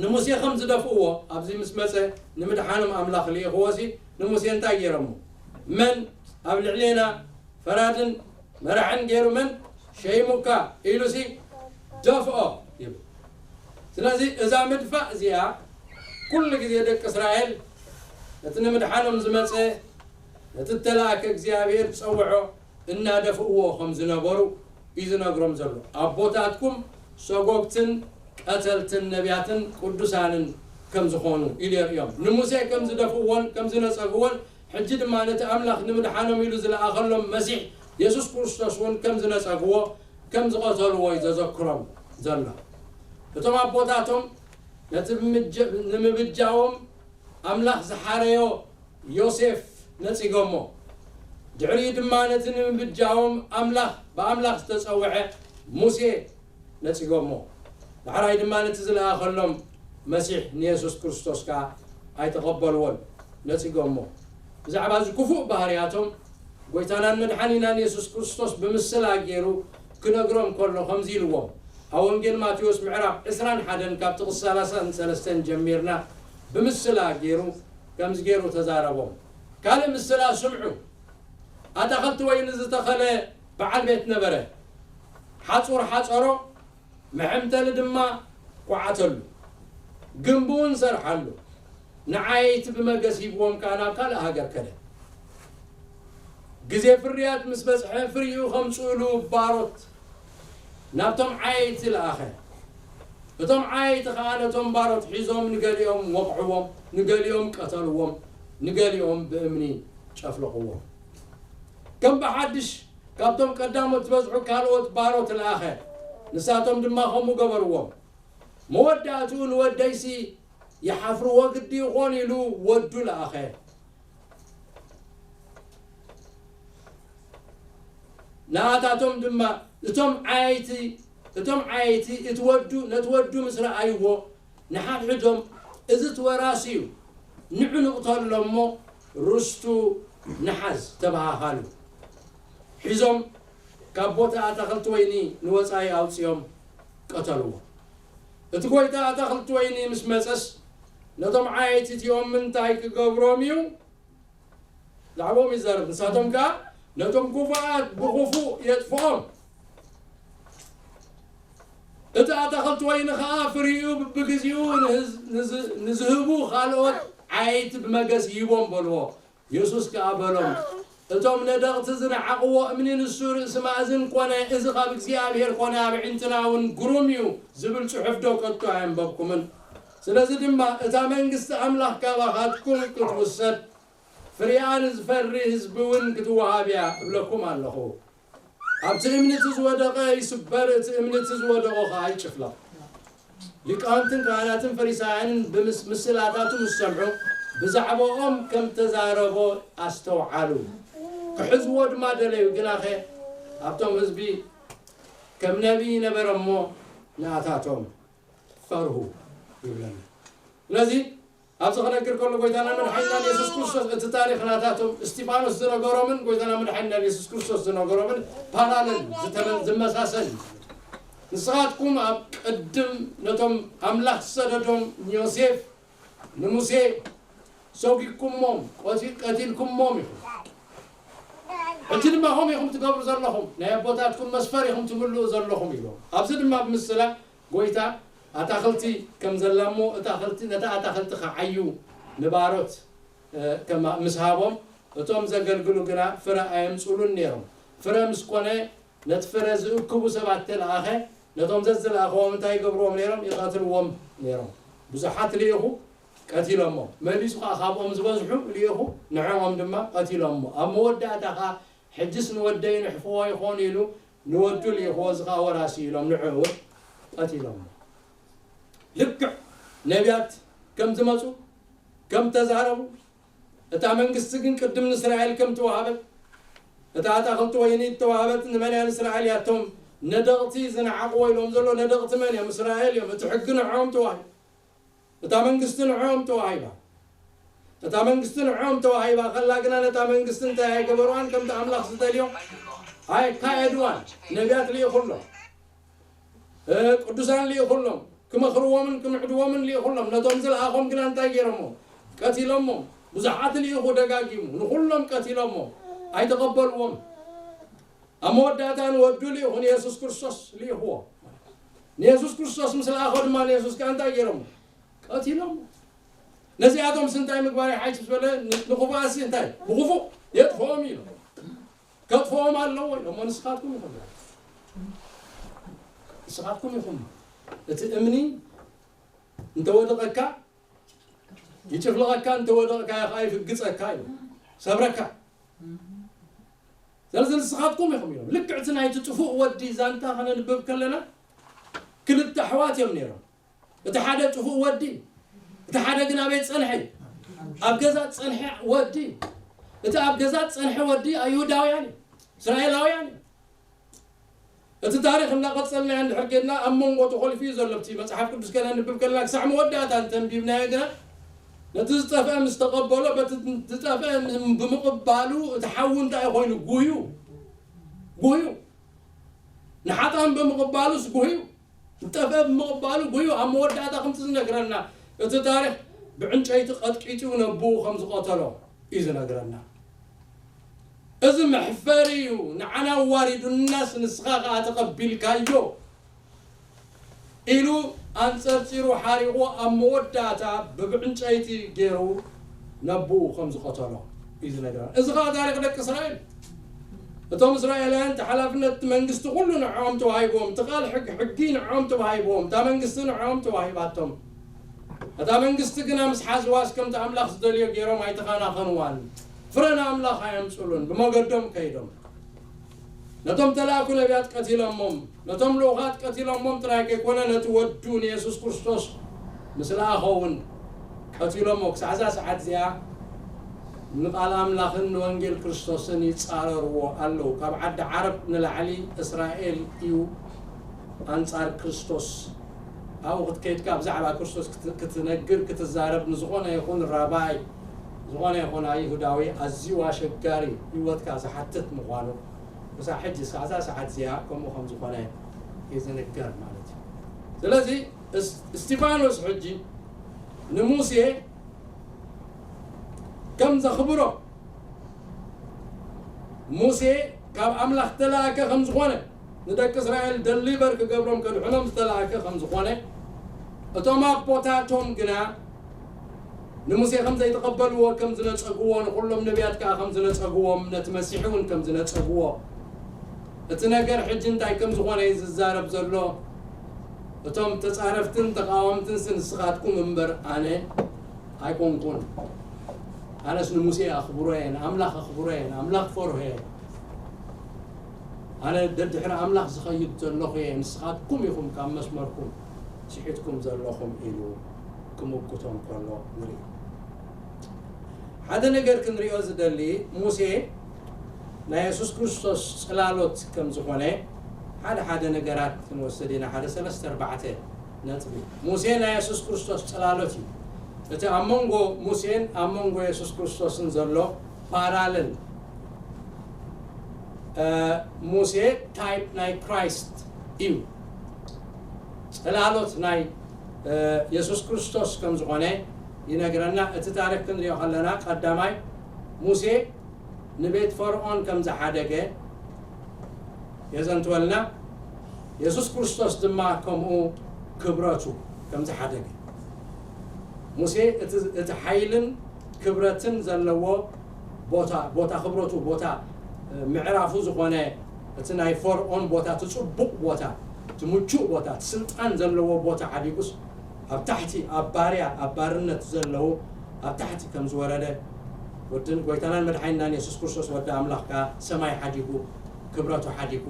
ንሙሴ ከም ዝደፍእዎ ኣብዚ ምስ መጸ ንምድሓኖም ኣምላኽ ልኢኽዎ ሲ ንሙሴ እንታይ ገይሮሞ? መን ኣብ ልዕሌና ፈራድን መራሕን ገይሩ መን ሸይሙካ ኢሉሲ ደፍኦ ይብል። ስለዚ እዛ ምድፋእ እዚኣ ኩሉ ግዜ ደቂ እስራኤል ነቲ ንምድሓኖም ዝመጸ ነቲ እተላእከ እግዚኣብሔር ዝጸውዖ እናደፍእዎ ከም ዝነበሩ እዩ ዝነግሮም ዘሎ። ኣቦታትኩም ሰጎግትን ቀተልትን ነቢያትን ቅዱሳንን ከም ዝኾኑ ኢሉ የርእዮም። ንሙሴ ከም ዝደፍእዎን ከም ዝነጸግዎን ሕጂ ድማ ነቲ ኣምላኽ ንምድሓኖም ኢሉ ዝለኣኸሎም መሲሕ የሱስ ክርስቶስ እውን ከም ዝነጸግዎ ከም ዝቐተልዎ እዩ ዘዘክሮም ዘሎ። እቶም ኣቦታቶም ነቲ ብምጀ-፣ ንምብጃዎም ኣምላኽ ዝሓረዮ ዮሴፍ ነጺጎሞ። ድሕሪኡ ድማ ነቲ ንምብጃዎም ኣምላኽ፣ ብኣምላኽ ዝተጸውዐ ሙሴ ነጺጎሞ። ዳሕራይ ድማ ነቲ ዝለኣኸሎም መሲሕ ንየሱስ ክርስቶስ ከኣ ኣይተቐበልዎን፣ ነጺጎሞ። ብዛዕባ እዚ ክፉእ ባህርያቶም ጐይታናን መድሓኒናን የሱስ ክርስቶስ ብምስላ ገይሩ ክነግሮም ከሎ ከምዚ ኢልዎም። ኣብ ወንጌል ማቴዎስ ምዕራፍ ዕስራን ሓደን ካብ ጥቕሲ ሰላሳን ሰለስተን ጀሚርና ብምስላ ገይሩ ከምዚ ገይሩ ተዛረቦም። ካልእ ምስላ ስምዑ። ኣታኽልቲ ወይኒ ዝተኸለ በዓል ቤት ነበረ። ሓጹር ሓጸሮ፣ መሐምተሊ ድማ ኳዓተሉ። ግምቢ እውን ሰርሓሉ። ንዓየይቲ ብመገስ ሂብዎም ከኣ ናብ ካልእ ሃገር ከደ። ግዜ ፍርያት ምስ በጽሐ ፍሪኡ ከምጽእሉ ባሮት ናብቶም ዓየይቲ ለኣኸ። እቶም ዓየይቲ ከኣ ነቶም ባሮት ሒዞም ንገሊኦም ወቕዕዎም፣ ንገሊኦም ቀተልዎም፣ ንገሊኦም ብእምኒ ጨፍለቕዎም። ከም ብሓድሽ ካብቶም ቀዳሞት ዝበዝሑ ካልኦት ባሮት ለኣኸ። ንሳቶም ድማ ከምኡ ገበርዎም። መወዳእትኡ ንወደይሲ ይሓፍርዎ ግዲ ይኾን ኢሉ ወዱ ለኣኸ። ንኣታቶም ድማ እቶም ዓየይቲ፣ እቶም ዓየይቲ እቲ ወዱ፣ ነቲ ወዱ ምስ ረኣይዎ ንሓድሕዶም፣ "እዚ እቲ ወራሲ እዩ፣ ንዑ ንቕተሎ እሞ ርስቱ ንሓዝ" ተበሃሃሉ። ሒዞም ካብ ቦታ ኣታኽልቲ ወይኒ ንወጻኢ ኣውጺኦም ቀተልዎ። እቲ ጐይታ ኣታኽልቲ ወይኒ ምስ መጸስ፣ ነቶም ዓየይቲ እቲኦም ምንታይ ክገብሮም እዩ? ብዛዕባኦም ይዛረብ። ንሳቶም ከኣ ነቶም ክፉኣት ብኽፉእ የጥፍኦም። እቲ ኣታኽልቲ ወይኒ ኸኣ ፍሪኡ ብብግዜኡ ንህዝ-፣ ንዝ-፣ ንዝህቡ ኻልኦት ዓየይቲ ብመገስ ይህቦም በልዎ። የሱስ ከኣ በሎም፣ "እቶም ነደቕቲ ዝነዓቕዎ እምኒ ንሱ ርእሲ ማእዝን ኰነ፣ እዚ ኻብ እግዚኣብሔር ኰነ ኣብ ኣዒንትና እውን ግሩም እዩ" ዝብል ጽሑፍ ዶ ከቶ ኣየንበብኩምን? ስለዚ ድማ እታ መንግስቲ ኣምላኽ ካባኻትኩም ክትውሰድ ፍሬኣ ንዝፈሪ ህዝቢ እውን ክትወሃብ እያ እብለኩም ኣለኹ። ኣብቲ እምኒ እቲ ዝወደቐ ይስበር፣ እቲ እምኒ እቲ ዝወደቖ ኸዓ ይጭፍለቕ። ሊቃውንትን ካህናትን ፈሪሳውያንን ብምስ-፣ ምስላታቱ ምስ ሰምዑ፣ ብዛዕባኦም ከም ተዛረቦ ኣስተውዓሉ። ክሕዝዎ ድማ ደለዩ። ግናኸ ኣብቶም ህዝቢ ከም ነቢይ ነበረ እሞ፣ ንኣታቶም ፈርሁ ይብለና። ስለዚ ኣብዚ ክነግር ከሎ፣ ጎይታና መድሓኒና የሱስ ክርስቶስ እቲ ታሪኽ ናታቶም እስጢፋኖስ ዝነገሮምን ጎይታና መድሓኒና የሱስ ክርስቶስ ዝነገሮምን ፓራለል ዝተመ-፣ ዝመሳሰል እዩ። ንስኻትኩም ኣብ ቅድም ነቶም ኣምላኽ ዝሰደዶም ንዮሴፍ፣ ንሙሴ ሰጒግኩሞም፣ ቆቲ-፣ ቀቲልኩሞም ኢኹም። ሕጂ ድማ ከምኡ ኢኹም ትገብሩ ዘለኹም። ናይ ኣቦታትኩም መስፈር ኢኹም ትምልኡ ዘለኹም ኢሎም። ኣብዚ ድማ ብምስላ ጎይታ ኣታኽልቲ ከም ዘላ እሞ፣ እታ ኣታኽልቲ፣ ነታ ኣታኽልቲ ክዓዩ ንባሮት፣ እ፣ ከማ-፣ ምስ ሃቦም፣ እቶም ዘገልግሉ ግና ፍረ ኣየምጽኡሉን ነይሮም። ፍረ ምስ ኮነ፣ ነቲ ፍረ ዝእክቡ ሰባት ተለኣኸ፣ ነቶም ዘዝለኣኸዎም እንታይ ይገብርዎም ነይሮም? ይቐትልዎም ነይሮም። ብዙሓት ልኢኹ፣ ቀቲሎሞ። መሊሱ ኸዓ ካብኦም ዝበዝሑ ልኢኹ፣ ንዕኦም ድማ ቀቲሎሞ። ኣብ መወዳእታ ኸዓ፣ ሕጅስ ንወደይ ንሕፍዎ ይኾን ኢሉ፣ ንወዱ ልኢኽዎ፣ እዚ ኸዓ ወራሲ ኢሎም ንዕኡ እውን ቀቲሎሞ። ልክዕ ነቢያት ከም ዝመጹ፣ ከም ተዛረቡ፣ እታ መንግስቲ ግን ቅድም ንእስራኤል ከም ተዋህበት፣ እታ ኣታኽልቲ ወይኒ እተዋህበት ንመን እያ? ንእስራኤል እያ። እቶም ነደቕቲ ዝነዓቕዎ ኢሎም ዘሎ ነደቕቲ መን እዮም? እስራኤል እዮም። እቲ ሕጊ ንዕኦም ተዋሂቡ። እታ መንግስቲ ንዕኦም ተዋሂባ። እታ መንግስቲ ንዕኦም ተዋሂባ ከላ ግና ነታ መንግስቲ እንታይ ኣይገበርዋን? ከምቲ ኣምላኽ ዝደልዮ ኣየካየድዋን። ነቢያት ልኢኹሎም። እ፣ ቅዱሳን ልኢኹሎም። ክመኽርዎምን ክምዕድዎምን ልኢኹሎም። ነቶም ዝለኣኾም ግና እንታይ ገይሮሞ? ቀቲሎሞም። ብዙሓት ልኢኹ ደጋጊሙ። ንኹሎም ቀቲሎሞ። ኣይተቐበልዎም። ኣብ መወዳእታ ንወዱ ልኢኹ ንየሱስ ክርስቶስ ልኢኽዎ። ንየሱስ ክርስቶስ ምስ ለኣኾ ድማ ንየሱስ ከኣ እንታይ ገይሮሞ? ቀቲሎሞ። ነዚኣቶምስ እንታይ ምግባር ይሓይሽ ምስ በለ፣ ን-፣ ንኽፉኣትሲ እንታይ? ብኽፉእ የጥፍኦም ኢሎም። ከጥፍኦም ኣለዎ ኢሎሞ። ንስኻትኩም ኢኹም። ንስኻትኩም ኢኹም። እቲ እምኒ እንተወደቐካ ይጭፍልቐካ፣ እንተወደቕካዮ ኸዓ ይፍግፀካ እዩ። ሰብረካ። ስለዚ ንስኻትኩም ኢኹም ኢሎም። ልክዕ እቲ ናይቲ ጥፉእ ወዲ ዛንታ ከነንብብ ከለና ክልተ ኣሕዋት እዮም ነይሮም። እቲ ሓደ ጥፉእ ወዲ፣ እቲ ሓደ ግን ኣበይ ጸንሐ? ኣብ ገዛ ጸንሐ ወዲ። እቲ ኣብ ገዛ ጸንሐ ወዲ ኣይሁዳውያን እዩ፣ እስራኤላውያን እዩ። እቲ ታሪኽ እናቐጸልና እንድሕር ኬድና ኣብ መንጎ ተኾሊፉ እዩ ዘሎ። እቲ መጽሓፍ ቅዱስ ከነንብብ ከለና ክሳዕ መወዳእታ እንተንቢብናዮ ግና ነቲ ዝጠፍአ ምስ ተቐበሎ በቲ ዝጠፍአ ብምቕባሉ እቲ ሓዊ እንታይ ኮይኑ ጉህዩ? ጉህዩ። ንሓጣን ብምቕባሉስ ጉህዩ። ዝጠፍአ ብምቕባሉ ጉህዩ። ኣብ መወዳእታ ከምቲ ዝነግረና እቲ ታሪኽ ብዕንጨይቲ ቀጥቂጡ ነብኡ ከም ዝቐተሎ እዩ ዝነግረና። እዚ መሕፈሪ እዩ። ንዓና ኣዋሪዱናስ ንስኻ ከኣ ተቐቢልካዮ ኢሉ ኣንጸርጺሩ ሓሪቑ ኣብ መወዳእታ ብብዕንጨይቲ ገይሩ ነብኡ ከም ዝቐተሎ እዩ ዝነግረና። እዚ ኸኣ ታሪኽ ደቂ እስራኤል። እቶም እስራኤላውያን እቲ ሓላፍነት እቲ መንግስቲ ኩሉ ንዕኦም ተዋሂብዎም፣ እቲ ቃል ሕግ-፣ ሕጊ ንዕኦም ተዋሂብዎም፣ እታ መንግስቲ ንዕኦም ተዋሂባቶም። እታ መንግስቲ ግና ምስ ሓዝዋስ ከምቲ ኣምላኽ ዝደልዮ ገይሮም ኣይተኸናኸንዋን። ፍረ ንኣምላኽ ኣየምጽሉን፣ ብመገዶም ከይዶም። ነቶም ተላእኩ ነቢያት ቀቲሎሞም፣ ነቶም ልኡኻት ቀቲሎሞም ጥራይ ከይኮነ ነቲ ወዱ ንየሱስ ክርስቶስ ምስ ለኣኾ እውን ቀቲሎሞ። ክሳዕ እዛ ሰዓት እዚኣ ንቃል ኣምላኽን ንወንጌል ክርስቶስን ይጻረርዎ ኣለዉ። ካብ ዓዲ ዓረብ ንላዕሊ እስራኤል እዩ ኣንጻር ክርስቶስ። ኣብኡ ክትከይድካ ብዛዕባ ክርስቶስ ክት-፣ ክትነግር፣ ክትዛረብ ንዝኾነ ይኹን ራባይ፣ ዝኾነ ይኹን ኣይሁዳዊ ኣዝዩ ኣሸጋሪ ህይወትካ ዝሓትት ምዃኑ ክሳብ ሕጂ፣ እስካዕ እዛ ሰዓት እዚኣ ከምኡ ከም ዝኾነ እዩ ዝንገር ማለት እዩ። ስለዚ እስ-፣ እስጢፋኖስ ሕጂ ንሙሴ ከም ዘኽብሮ፣ ሙሴ ካብ ኣምላኽ ዝተላእከ ከም ዝኾነ፣ ንደቂ እስራኤል ደሊቨር ክገብሮም ከድሕኖም ዝተላእከ ከም ዝኾነ፣ እቶም ኣቦታቶም ግና ንሙሴ ከም ዘይተቐበልዎ፣ ከም ዝነጸግዎ፣ ንኹሎም ነቢያት ከኣ ከም ዝነጸግዎም፣ ነቲ መሲሕ እውን ከም ዝነጸግዎ፣ እቲ ነገር ሕጂ እንታይ ከም ዝኾነ እዩ ዝዛረብ ዘሎ። እቶም ተጻረፍትን ተቓወምትንስ ንስኻትኩም እምበር ኣነ ኣይኮንኩን። ኣነስ ንሙሴ ኣኽብሮ እየ፣ ንኣምላኽ ኣኽብሮ እየ፣ ንኣምላኽ ፈርሆ እየ። ኣነ ደድሕሪ ኣምላኽ ዝኸይድ ዘለኹ እየ፣ ንስኻትኩም ኢኹም ካብ መስመርኩም ስሒትኩም ዘለኹም ኢሉ ክምጉቶም ከሎ ንርኢ። ሓደ ነገር ክንሪኦ ዝደሊ፣ ሙሴ ናይ የሱስ ክርስቶስ ጽላሎት ከም ዝኾነ ሓደ ሓደ ነገራት ክንወስድ ኢና። ሓደ ሰለስተ ኣርባዕተ ነጥቢ። ሙሴ ናይ የሱስ ክርስቶስ ጽላሎት እዩ። እቲ ኣብ መንጎ ሙሴን ኣብ መንጎ የሱስ ክርስቶስን ዘሎ ፓራለል፣ እ፣ ሙሴ ታይፕ ናይ ክራይስት እዩ። ጽላሎት ናይ፣ እ፣ የሱስ ክርስቶስ ከም ዝኾነ ይነግረና። እቲ ታሪኽ ክንሪኦ ከለና ቀዳማይ ሙሴ ንቤት ፈርዖን ከም ዝሓደገ የዘንትወልና። የሱስ ክርስቶስ ድማ ከምኡ ክብረቱ ከም ዝሓደገ። ሙሴ እቲ፣ እቲ ሓይልን ክብረትን ዘለዎ ቦታ፣ ቦታ ክብረቱ፣ ቦታ፣ እ፣ ምዕራፉ ዝኾነ እቲ ናይ ፈርዖን ቦታ፣ እቲ ጽቡቕ ቦታ፣ እቲ ምቹእ ቦታ፣ እቲ ስልጣን ዘለዎ ቦታ ሓዲጉስ ኣብ ታሕቲ፣ ኣብ ባርያ፣ ኣብ ባርነት ዘለዉ ኣብ ታሕቲ ከም ዝወረደ፣ ወድን ጎይታናን መድሓኒናን የሱስ ክርስቶስ ወዲ ኣምላኽ ከኣ ሰማይ ሓዲጉ፣ ክብረቱ ሓዲጉ፣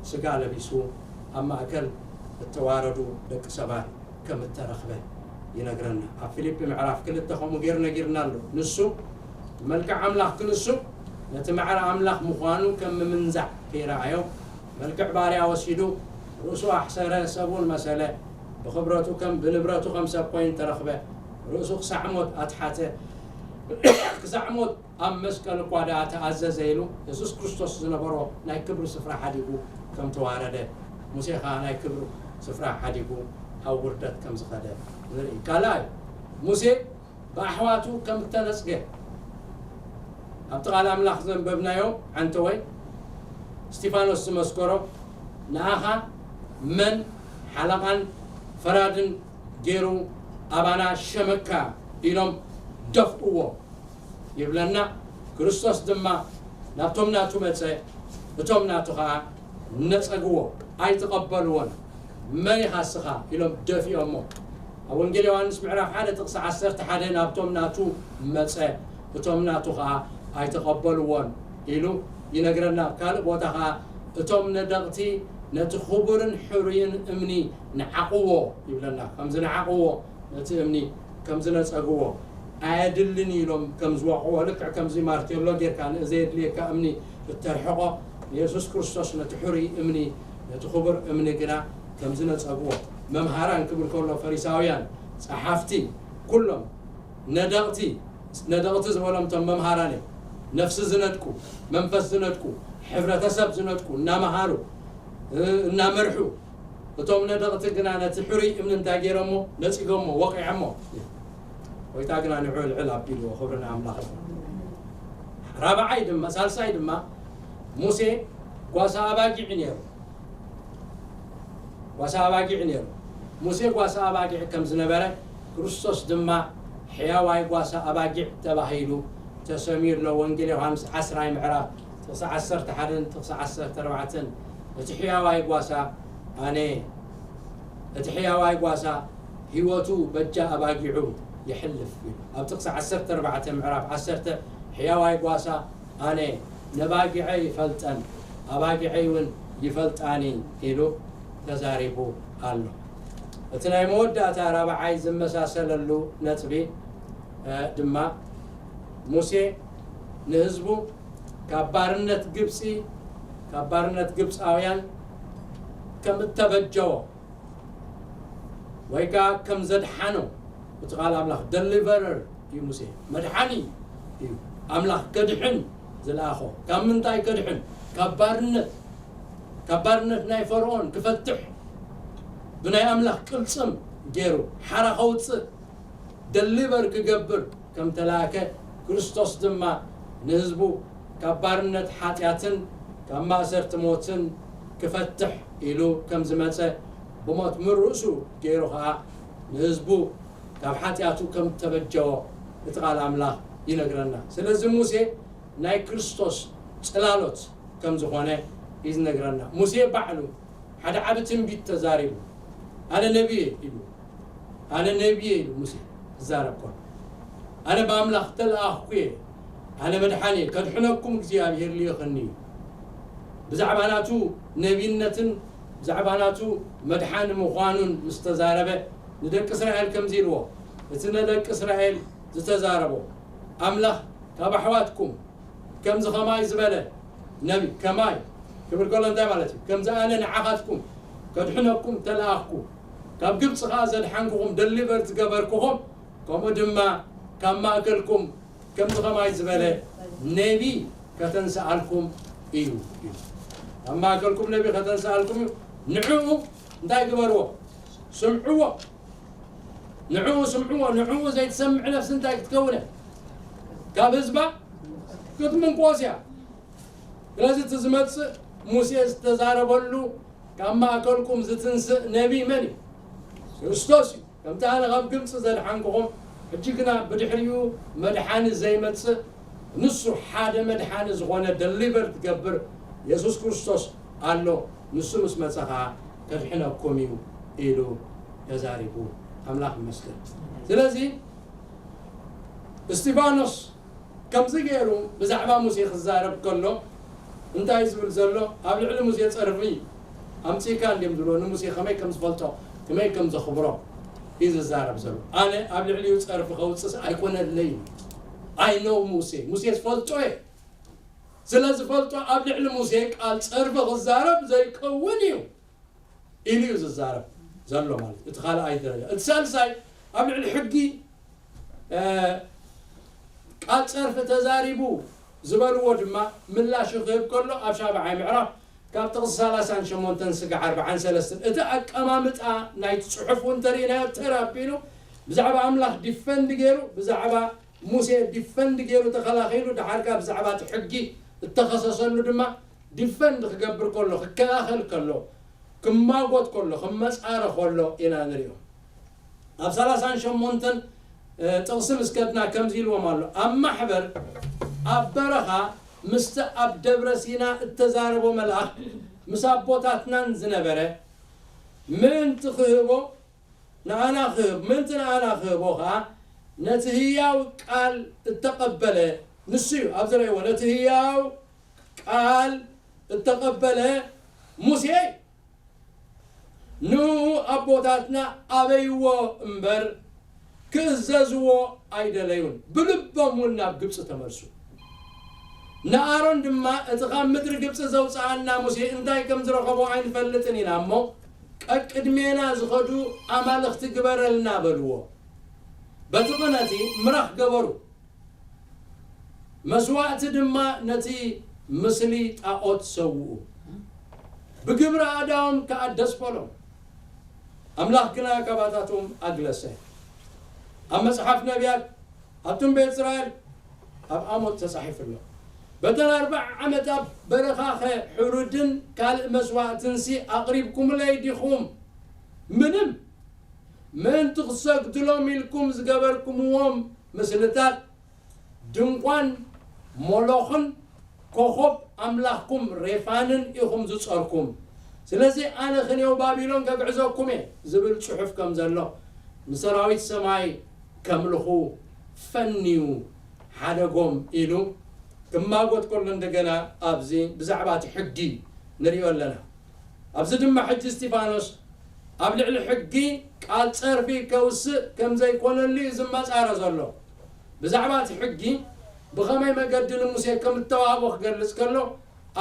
ስጋ ለቢሱ፣ ኣብ ማእከል እተዋረዱ ደቂ ሰባት ከም እተረኽበ ይነግረና። ኣብ ፊልጲ ምዕራፍ ክልተ ከምኡ ገይሩ ነጊርና ኣሎ። ንሱ መልክዕ ኣምላኽ ክንሱ፣ ነቲ ማዕረ ኣምላኽ ምዃኑ ከም ምምንዛዕ ከይረኣዮ፣ መልክዕ ባርያ ወሲዱ፣ ርእሱ ኣሕሰረ፣ ሰብ እውን መሰለ፣ ብኽብረቱ ከም፣ ብንብረቱ ከም ሰብ ኮይኑ ተረኽበ፣ ርእሱ ክሳዕ ሞት ኣትሓተ፣ ክሳዕ ሞት ኣብ መስቀል እኳ ደኣ ተኣዘዘ ኢሉ የሱስ ክርስቶስ ዝነበሮ ናይ ክብሪ ስፍራ ሓዲጉ ከም ተዋረደ፣ ሙሴ ኸኣ ናይ ክብሪ ስፍራ ሓዲጉ ኣብ ውርደት ከም ዝኸደ ንርኢ። ካልኣይ፣ ሙሴ ብኣሕዋቱ ከም እተነጽገ ኣብቲ ቃል ኣምላኽ ዘንበብናዮ ዓንተወይ እስጢፋኖስ ዝመስከሮ፣ ንኣኻ መን ሓለቓን ፈራድን ገይሩ ኣባና ሸመካ ኢሎም ደፍእዎ ይብለና። ክርስቶስ ድማ ናብቶም ናቱ መጸ፣ እቶም ናቱ ኸኣ ነጸግዎ፣ ኣይተቐበልዎን። መን ኢኻ እስኻ ኢሎም ደፊኦሞ። ኣብ ወንጌል ዮሃንስ ምዕራፍ ሓደ ጥቕሲ ዓሰርተ ሓደ ናብቶም ናቱ መጸ፣ እቶም ናቱ ኸኣ ኣይተቐበልዎን ኢሉ ይነግረና። ኣብ ካልእ ቦታ ኸኣ እቶም ነደቕቲ ነቲ ክቡርን ሕሩይን እምኒ ነዓቕዎ ይብለና። ከም ዝነዓቕዎ ነቲ እምኒ ከም ዝነጸግዎ ኣየድልን ኢሎም ከም ዝወቕዎ፣ ልክዕ ከምዚ ማርቴሎ ጌርካ ንእዘ የድልየካ እምኒ እተርሕቖ፣ ንየሱስ ክርስቶስ ነቲ ሕሩይ እምኒ፣ ነቲ ክቡር እምኒ ግና ከም ዝነጸግዎ፣ መምሃራን ክብል ከሎ ፈሪሳውያን፣ ጸሓፍቲ፣ ኩሎም ነደቕቲ፣ ነደቕቲ ዝበሎም እቶም መምሃራን እዮም። ነፍሲ ዝነድቁ፣ መንፈስ ዝነድቁ፣ ሕብረተሰብ ዝነድቁ፣ እናመሃሩ፣ እ፣ እናመርሑ፣ እቶም ነደቕቲ ግና ነቲ ሕሩይ እምኒ እንታይ ገይሮሞ? ነጺጎሞ፣ ወቒዖሞ። ጎይታ ግና ንዑ ልዕል ኣቢልዎ። ክብሪ ንኣምላኽ ይኹን። ራብዓይ ድማ፣ ሳልሳይ ድማ፣ ሙሴ ጓሳ ኣባጊዕ ነይሩ። ጓሳ ኣባጊዕ ነይሩ። ሙሴ ጓሳ ኣባጊዕ ከም ዝነበረ፣ ክርስቶስ ድማ ሕያዋይ ጓሳ ኣባጊዕ ተባሂሉ ተሰምዩ ኣሎ። ወንጌል ዮሃንስ ዓስራይ ምዕራፍ ጥቕሲ ዓሰርተ ሓደን ጥቕሲ ዓሰርተ ኣርባዕተን፣ እቲ ሕያዋይ ጓሳ ኣነ፣ እቲ ሕያዋይ ጓሳ ህይወቱ በጃ ኣባጊዑ የሕልፍ ይብል። ኣብ ጥቕሲ ዓሰርተ ኣርባዕተ ምዕራፍ ዓሰርተ፣ ሕያዋይ ጓሳ ኣነ ነባጊዐይ ይፈልጠን፣ ኣባጊዐይ እውን ይፈልጣኒ ኢሉ ተዛሪቡ ኣሎ። እቲ ናይ መወዳእታ ራብዓይ ዝመሳሰለሉ ነጥቢ፣ እ፣ ድማ ሙሴ ንህዝቡ ካብ ባርነት ግብጺ፣ ካብ ባርነት ግብጻውያን ከም እተበጀዎ ወይ ከኣ ከም ዘድሓኖ፣ እቲ ቃል ኣምላኽ ደሊቨረር እዩ። ሙሴ መድሓኒ እዩ። ኣምላኽ ከድሕን ዝለኣኾ። ካብ ምንታይ ከድሕን? ካብ ባርነት፣ ካብ ባርነት ናይ ፈርዖን ክፈትሕ፣ ብናይ ኣምላኽ ቅልጽም ገይሩ ሓራ ከውጽእ፣ ደሊቨር ክገብር ከም ተላእከ፣ ክርስቶስ ድማ ንህዝቡ ካብ ባርነት ሓጢኣትን ካብ ማእሰርቲ ሞትን ክፈትሕ ኢሉ ከም ዝመጸ፣ ብሞት ምርእሱ ገይሩ ኸኣ ንህዝቡ ካብ ሓጢኣቱ ከም እተበጀዎ እቲ ቃል ኣምላኽ ይነግረና። ስለዚ ሙሴ ናይ ክርስቶስ ጽላሎት ከም ዝኾነ እዩ ዝነግረና። ሙሴ ባዕሉ ሓደ ዓቢ ትንቢት ተዛሪቡ፣ "ኣነ ነብየ" ኢሉ፣ "ኣነ ነብየ" ኢሉ ሙሴ ክዛረብ ከሎ፣ ኣነ ብኣምላኽ ተለኣኽኩ እየ፣ ኣነ መድሓን እየ፣ ከድሕነኩም እግዚኣብሔር ልኢኽኒ እዩ። ብዛዕባ ናቱ ነቢነትን ብዛዕባ ናቱ መድሓኒ ምዃኑን ምስ ተዛረበ፣ ንደቂ እስራኤል ከምዚ ኢልዎ፣ እቲ ንደቂ እስራኤል ዝተዛረቦ፣ ኣምላኽ ካብ ኣሕዋትኩም ከምዚ ኸማይ ዝበለ ነቢ፣ ከማይ ክብል ከሎ እንታይ ማለት እዩ? ከምዚ ኣነ ንዓኻትኩም ከድሕነኩም ተለኣኽኩ፣ ካብ ግብፂ ኸዓ ዘድሓንኩኹም፣ ደሊቨር ዝገበርኩኹም፣ ከምኡ ድማ ካብ ማእከልኩም ከምዚ ኸማይ ዝበለ ነቢ ከተንስኣልኩም እዩ። ካብ ማእከልኩም ነቢ ከተንስኣልኩም እዩ። ንዕኡ እንታይ ግበርዎ? ስምዕዎ። ንዕኡ ስምዕዎ። ንዕኡ ዘይትሰምዕ ነፍሲ እንታይ ክትከውን እያ? ካብ ህዝባ ክትምንቆስ እያ። ስለዚ እቲ ዝመጽእ ሙሴ ዝተዛረበሉ ካብ ማእከልኩም ዝትንስእ ነቢ መን እዩ? ክርስቶስ እዩ። ከምቲ ኣነ ካብ ግብጺ ዘድሓንኩኹም፣ ሕጂ ግና ብድሕሪኡ መድሓኒ ዘይመጽእ፣ ንሱ ሓደ መድሓኒ ዝኾነ ደሊቨር ትገብር የሱስ ክርስቶስ ኣሎ። ንሱ ምስ መጸ ኸኣ ከድሕነኩም እዩ ኢሉ ተዛሪቡ። ኣምላኽ ይመስገን። ስለዚ እስጢፋኖስ ከምዚ ገይሩ ብዛዕባ ሙሴ ክዛረብ ከሎ እንታይ ዝብል ዘሎ? ኣብ ልዕሊ ሙሴ ጸርፊ ኣምጺእካ እንድዮም ዝብሎ፣ ንሙሴ ከመይ ከም ዝፈልጦ፣ ከመይ ከም ዘኽብሮ እዩ ዝዛረብ ዘሎ። ኣነ ኣብ ልዕሊኡ ጸርፊ ከውጽእስ ኣይኮነለይን። ኣይ ኖው ሙሴ፣ ሙሴ ዝፈልጦ እየ። ስለ ዝፈልጦ ኣብ ልዕሊ ሙሴ ቃል ጸርፊ ክዛረብ ዘይከውን እዩ ኢሉ እዩ ዝዛረብ ዘሎ ማለት እዩ። እቲ ካልኣይ ደረጃ። እቲ ሳልሳይ ኣብ ልዕሊ ሕጊ ቃል ጸርፊ ተዛሪቡ ዝበልዎ ድማ ምላሹ ክህብ ከሎ ኣብ ሻብዓይ ምዕራፍ ካብ ጥቕሲ ሰላሳን ሸሞንተን ስጋዕ ኣርባዓን ሰለስተን እቲ ኣቀማምጣ ናይቲ ጽሑፍ እውን ተርእናዮ ተር ኣቢሉ ብዛዕባ ኣምላኽ ዲፈንድ ገይሩ ብዛዕባ ሙሴ ዲፈንድ ገይሩ ተኸላኺሉ ድሓር ካብ ብዛዕባ እቲ ሕጊ እተኸሰሰሉ ድማ ዲፈንድ ክገብር ከሎ ክከላኸል ከሎ ክማጎት ከሎ ክመጻረ ከሎ ኢና ንሪኦ። ኣብ ሰላሳን ሸሞንተን ጥቕሲ ምስ ከድና ከምዚ ኢልዎም ኣሎ። ኣብ ማሕበር ኣብ በረኻ ምስቲ ኣብ ደብረ ሲና እተዛረቦ መልኣኽ ምስ ኣቦታትናን ዝነበረ ምእንቲ ክህቦ ንኣና ክህብ ምእንቲ ንኣና ክህቦ ኸኣ ነቲ ህያው ቃል እተቐበለ ንሱ እዩ። ኣብ ዝረእይዎ ነቲ ህያው ቃል እተቐበለ ሙሴ ንኡ ኣቦታትና ኣበይዎ እምበር ክእዘዝዎ ኣይደለዩን፣ ብልቦም እውን ናብ ግብፂ ተመልሱ። ንኣሮን ድማ እቲ ካብ ምድሪ ግብፂ ዘውፅኣና ሙሴ እንታይ ከም ዝረኸቦ ኣይንፈልጥን ኢና እሞ ቀቅድሜና ዝኸዱ ኣማልኽቲ ግበረልና በልዎ። በቲ ቕነቲ ምራኽ ገበሩ። መስዋእቲ ድማ ነቲ ምስሊ ጣዖት ሰውኡ። ብግብሪ ኣእዳዎም ከኣ ደስ በሎም። ኣምላኽ ግና ካባታቶም ኣግለሰ። ኣብ መጽሓፍ ነቢያት ኣብ ትንቤት እስራኤል ኣብ ኣሞጽ ተጻሒፉ ኣሎ። በተን ኣርባዓ ዓመት ኣብ በረኻኸ ሕሩድን ካልእ መስዋእትንሲ ኣቕሪብኩምለይ ዲኹም? ምንም። ምእንቲ ክሰግድሎም ኢልኩም ዝገበርኩምዎም ምስልታት ድንኳን ሞሎኽን ኮኾብ ኣምላኽኩም ሬፋንን ኢኹም ዝጸርኩም። ስለዚ ኣነ ክንየው ባቢሎን ከግዕዘኩም እየ ዝብል ጽሑፍ ከም ዘሎ ንሰራዊት ሰማይ ከምልኹ ፈንዩ ሓደጎም ኢሉ ክማጎት ከሎ እንደገና ኣብዚ ብዛዕባ እቲ ሕጊ ንሪኦ ኣለና። ኣብዚ ድማ ሕጂ እስጢፋኖስ ኣብ ልዕሊ ሕጊ ቃል ጸርፊ ከውስእ ከም ዘይኮነሉ እዩ ዝመጻረ ዘሎ። ብዛዕባ እቲ ሕጊ ብኸመይ መገዲ ንሙሴ ከም እተዋህቦ ክገልጽ ከሎ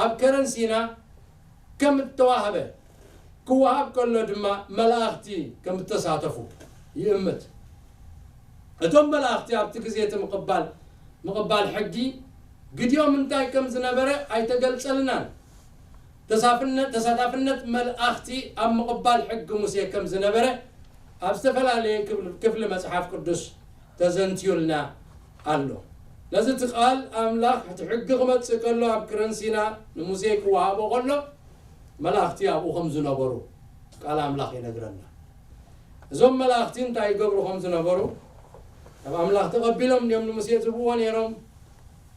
ኣብ ከረን ሲና ከም እተዋህበ ክወሃብ ከሎ ድማ መላእኽቲ ከም እተሳተፉ ይእምት። እቶም መላእኽቲ ኣብቲ ግዜ እቲ ምቕባል ምቕባል ሕጊ ግዲኦም እንታይ ከም ዝነበረ ኣይተገልጸልናን። ተሳፍነት ተሳታፍነት መላእኽቲ ኣብ ምቕባል ሕጊ ሙሴ ከም ዝነበረ ኣብ ዝተፈላለየ ክፍሊ መጽሓፍ ቅዱስ ተዘንትዩልና ኣሎ። ነዚ እቲ ቃል ኣምላኽ እቲ ሕጊ ክመጽእ ከሎ ኣብ ክረን ሲና ንሙሴ ክወሃቦ ከሎ መላእኽቲ ኣብኡ ከም ዝነበሩ ቃል ኣምላኽ ይነግረና። እዞም መላእኽቲ እንታይ ይገብሩ ከም ዝነበሩ ካብ ኣምላኽ ተቐቢሎም እንዲዮም ንሙሴ ዝብዎ ነይሮም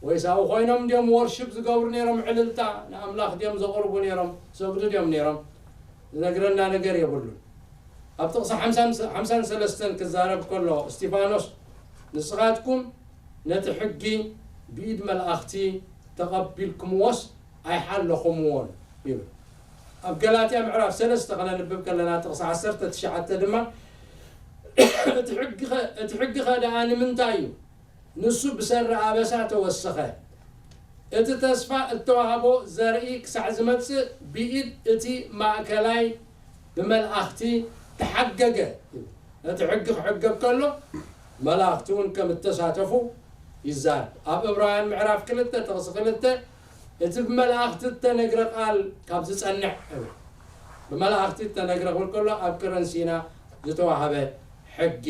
ወይስ ኣብኡ ኮይኖም እንዲዮም ወርሽፕ ዝገብሩ ነይሮም ዕልልታ ንኣምላኽ ድዮም ዘቕርቡ ነይሮም ሰግዱ ድዮም ነይሮም ዝነግረና ነገር የብሉን። ኣብ ጥቕሲ ሓምሳን ሰለስተን ክዛረብ ከሎ እስጢፋኖስ ንስኻትኩም ነቲ ሕጊ ብኢድ መላእኽቲ ተቐቢልኩምዎስ ኣይሓለኹምዎን ይብል። ኣብ ገላትያ ምዕራፍ ሰለስተ ከነንብብ ከለና ጥቕሲ ዓሰርተ ትሽዓተ ድማ እቲ ሕጊኸ እቲ ሕጊኸ ደኣ ንምንታይ እዩ? ንሱ ብሰሪ ኣበሳ ተወሰኸ። እቲ ተስፋ እተዋህቦ ዘርኢ ክሳዕ ዝመጽእ ብኢድ እቲ ማእከላይ ብመላእኽቲ ተሓገገ። ነቲ ሕጊ ክሕገግ ከሎ መላእኽቲ እውን ከም እተሳተፉ ይዛረብ። ኣብ ዕብራውያን ምዕራፍ ክልተ ጥቕሲ ክልተ እቲ ብመላእኽቲ እተነግረ ቃል ካብ ዝጸንዕ ብመላእኽቲ እተነግረ ክብል ከሎ ኣብ ቅረን ሲና ዝተዋህበ ሕጊ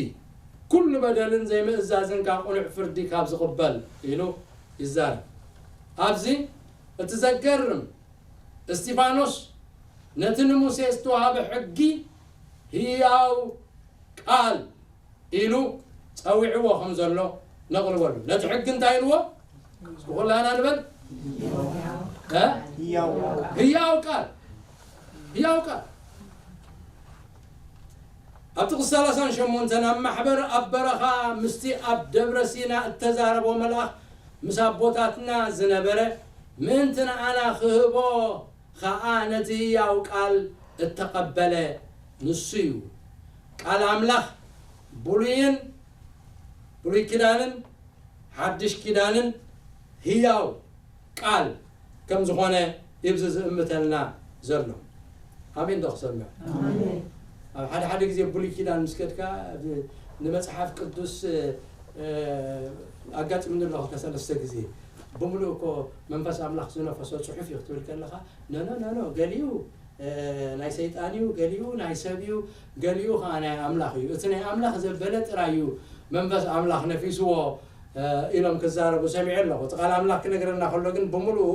ኩሉ በደልን ዘይምእዛዝን ካብ ቅኑዕ ፍርዲ ካብ ዝቕበል ኢሉ ይዛረብ። ኣብዚ እቲ ዘገርም እስጢፋኖስ ነቲ ንሙሴ ዝተዋህበ ሕጊ ህያው ቃል ኢሉ ጸዊዕዎ ከም ዘሎ ነቕርበሉ። ነቲ ሕጊ እንታይ ኢልዎ? እስኪ ኩላና ንበል። እ? ህያው ቃል። ህያው ቃል። ህያው ቃል። ኣብ ጥቕሲ ሰላሳን ሸሞንተን ኣብ ማሕበር ኣብ በረኻ ምስቲ ኣብ ደብረ ሲና እተዛረቦ መልኣኽ ምስ ኣቦታትና ዝነበረ ምእንቲ ንኣና ክህቦ ኸኣ ነቲ ህያው ቃል እተቐበለ ንሱ እዩ። ቃል ኣምላኽ ብሉይን ብሉይ ኪዳንን ሓድሽ ኪዳንን ህያው ቃል ከም ዝኾነ እዩ እዚ ዝእምተልና ዘሎ። ኣሜን ዶ ክሰምዕ? ኣሜን። ኣብ ሓደ ሓደ ግዜ ብሉይ ኪዳን ምስ ከድካ፣ ኣብ፣ ንመጽሓፍ ቅዱስ፣ እ፣ ኣጋጢሙኒ ኣሎ ክልተ ሰለስተ ግዜ። ብምሉእ እኮ መንፈስ ኣምላኽ ዝነፈሶ ጽሑፍ እዩ ክትብል ከለኻ፣ ኖ፣ ኖ፣ ኖ፣ ኖ፣ ገሊኡ፣ እ፣ ናይ ሰይጣን እዩ፣ ገሊኡ ናይ ሰብ እዩ፣ ገሊኡ ኸዓ ናይ ኣምላኽ እዩ። እቲ ናይ ኣምላኽ ዘበለ ጥራይ እዩ መንፈስ ኣምላኽ ነፊስዎ፣ እ፣ ኢሎም ክዛረቡ ሰሚዐ ኣለኹ። እቲ ቃል ኣምላኽ ክነግረና ከሎ ግን ብምሉኡ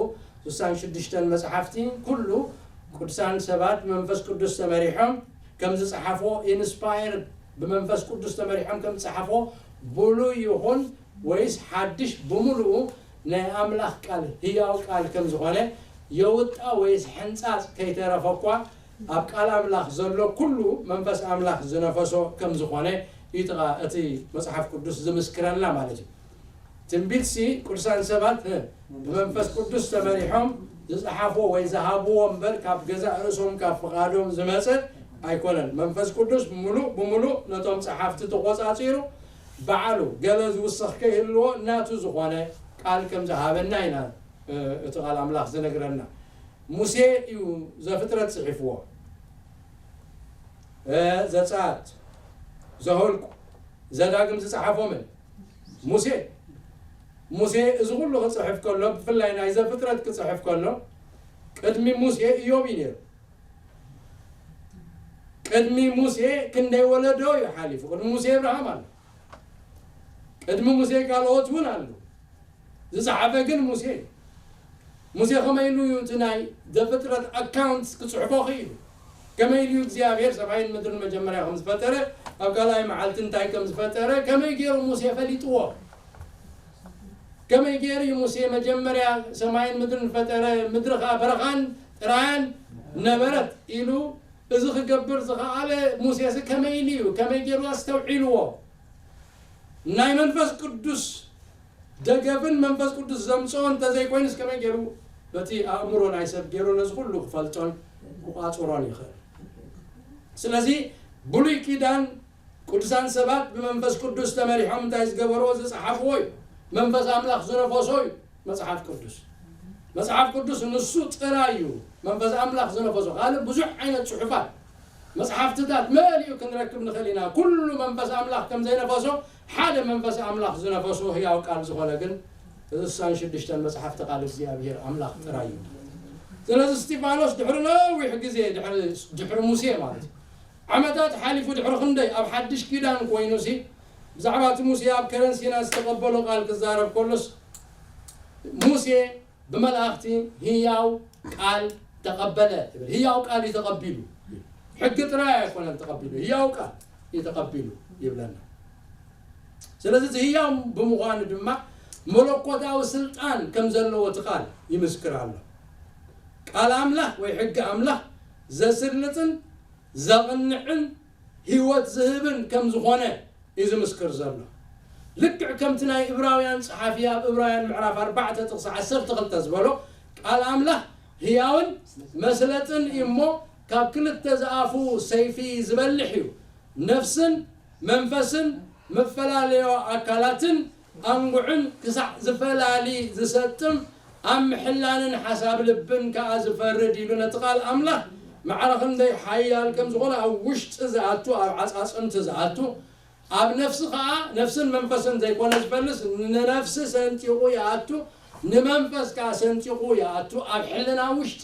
ስሳን ሽዱሽተን መጽሓፍቲ ኩሉ ቅዱሳን ሰባት ብመንፈስ ቅዱስ ተመሪሖም ከም ዝጸሓፍዎ፣ ኢንስፓየርድ ብመንፈስ ቅዱስ ተመሪሖም ከም ዝጸሓፍዎ፣ ብሉይ ይኹን ወይስ ሓድሽ ብምሉኡ ናይ ኣምላኽ ቃል፣ ህያው ቃል ከም ዝኾነ፣ የውጣ ወይስ ሕንጻጽ ከይተረፈ እኳ ኣብ ቃል ኣምላኽ ዘሎ ኩሉ መንፈስ ኣምላኽ ዝነፈሶ ከም ዝኾነ እዩ እቲ ቃ-፣ እቲ መጽሓፍ ቅዱስ ዝምስክረልና ማለት እዩ። ትንቢትሲ ቅዱሳን ሰባት፣ እ፣ ብመንፈስ ቅዱስ ተመሪሖም ዝጸሓፍዎ ወይ ዝሃብዎ እምበር ካብ ገዛእ ርእሶም ካብ ፍቓዶም ዝመጸ ኣይኮነን። መንፈስ ቅዱስ ምሉእ ብምሉእ ነቶም ጸሓፍቲ ተቖጻጺሩ ባዕሉ ገለ ዝውሰኽ ከይህልዎ ናቱ ዝኾነ ቃል ከም ዝሃበና ኢና፣ እ፣ እቲ ቃል ኣምላኽ ዝነግረና። ሙሴ እዩ ዘፍጥረት ጽሒፍዎ። እ፣ ዘጸኣት፣ ዘኍልቁ፣ ዘዳግም ዝጸሓፎ መን? ሙሴ። ሙሴ እዚ ኩሉ ክጽሕፍ ከሎ፣ ብፍላይ ናይ ዘፍጥረት ክጽሕፍ ከሎ፣ ቅድሚ ሙሴ ኢዮብ እዩ ነይሩ። ቅድሚ ሙሴ ክንደይ ወለዶ እዩ ሓሊፉ? ቅድሚ ሙሴ እብርሃም ኣሎ። ቅድሚ ሙሴ ካልኦት እውን ኣለዉ። ዝጸሓፈ ግን ሙሴ እዩ። ሙሴ ከመይ ኢሉ እዩ እቲ ናይ ዘፍጥረት ኣካውንት ክጽሕፎ ክኢሉ? ከመይ ኢሉ እዩ እግዚኣብሔር ሰማይን ምድርን መጀመርያ ከም ዝፈጠረ፣ ኣብ ካልኣይ መዓልቲ እንታይ ከም ዝፈጠረ፣ ከመይ ገይሩ ሙሴ ፈሊጥዎ? ከመይ ገይሩ እዩ ሙሴ መጀመርያ ሰማይን ምድርን ፈጠረ፣ ምድሪ ኸዓ በረኻን ጥራያን ነበረት ኢሉ እዚ ክገብር ዝኸኣለ? ሙሴ እዚ ከመይ ኢሉ እዩ? ከመይ ገይሩ ኣስተውዒልዎ? ናይ መንፈስ ቅዱስ ደገፍን መንፈስ ቅዱስ ዘምጽኦ እንተዘይኮይኑስ ከመይ ገይሩ በቲ ኣእምሮ ናይ ሰብ ገይሩ ነዚ ኩሉ ክፈልጦን ክቋጽሮን ይኽእል? ስለዚ ብሉይ ኪዳን ቅዱሳን ሰባት ብመንፈስ ቅዱስ ተመሪሖም እንታይ ዝገበርዎ ዝጸሓፍዎ እዩ። መንፈስ ኣምላኽ ዝነፈሶ እዩ መጽሓፍ ቅዱስ። መጽሓፍ ቅዱስ ንሱ ጥራይ እዩ መንፈስ ኣምላኽ ዝነፈሶ። ካልእ ብዙሕ ዓይነት ጽሑፋት መጽሓፍትታት መሊኡ ክንረክብ ንኽእል ኢና። ኩሉ መንፈስ ኣምላኽ ከም ዘይነፈሶ፣ ሓደ መንፈስ ኣምላኽ ዝነፈሶ ህያው ቃል ዝኾነ ግን ስሳን ሽዱሽተን መጽሓፍቲ ቃል እግዚኣብሔር ኣምላኽ ጥራይ እዩ። ስለዚ እስጢፋኖስ ድሕሪ ነዊሕ ግዜ፣ ድሕሪ፣ ድሕሪ ሙሴ ማለት እዩ፣ ዓመታት ሓሊፉ ድሕሪ ክንደይ ኣብ ሓድሽ ኪዳን ኮይኑሲ፣ ብዛዕባ እቲ ሙሴ ኣብ ከረን ሲና ዝተቐበሎ ቃል ክዛረብ ከሎስ፣ ሙሴ ብመላእኽቲ ህያው ቃል ተቐበለ ይብል። ህያው ቃል እዩ ተቐቢሉ። ሕጊ ጥራይ ኣይኮነን ተቐቢሉ፣ ህያው ቃል እዩ ተቐቢሉ ይብለና። ስለዚ እቲ ህያው ብምዃኑ ድማ መለኮታዊ ስልጣን ከም ዘለዎ እቲ ቃል ይምስክር ኣሎ። ቃል ኣምላኽ ወይ ሕጊ ኣምላኽ ዘስልጥን ዘቕንዕን ህይወት ዝህብን ከም ዝኾነ እዩ ዝምስክር ዘሎ። ልክዕ ከምቲ ናይ እብራውያን ጸሓፊ ኣብ እብራውያን ምዕራፍ ኣርባዕተ ጥቕሲ ዓሰርተ ክልተ ዝበሎ፣ ቃል ኣምላኽ ህያውን መስለጥን እዩ እሞ፣ ካብ ክልተ ዝኣፉ ሰይፊ ዝበልሕ እዩ፣ ነፍስን መንፈስን መፈላለዮ ኣካላትን ኣንጉዕን ክሳዕ ዝፈላሊ ዝሰጥም፣ ኣብ ምሕላንን ሓሳብ ልብን ከኣ ዝፈርድ ኢሉ። ነቲ ቃል ኣምላኽ ማዕረ ክንደይ ሓያል ከም ዝኾነ ኣብ ውሽጢ ዝኣቱ፣ ኣብ ዓጻጽምቲ ዝኣቱ፣ ኣብ ነፍሲ ከኣ፣ ነፍስን መንፈስን ዘይኮነ ዝፈልስ፣ ንነፍሲ ሰንጢቑ ይኣቱ፣ ንመንፈስ ከኣ ሰንጢቑ ይኣቱ፣ ኣብ ሕልና ውሽጢ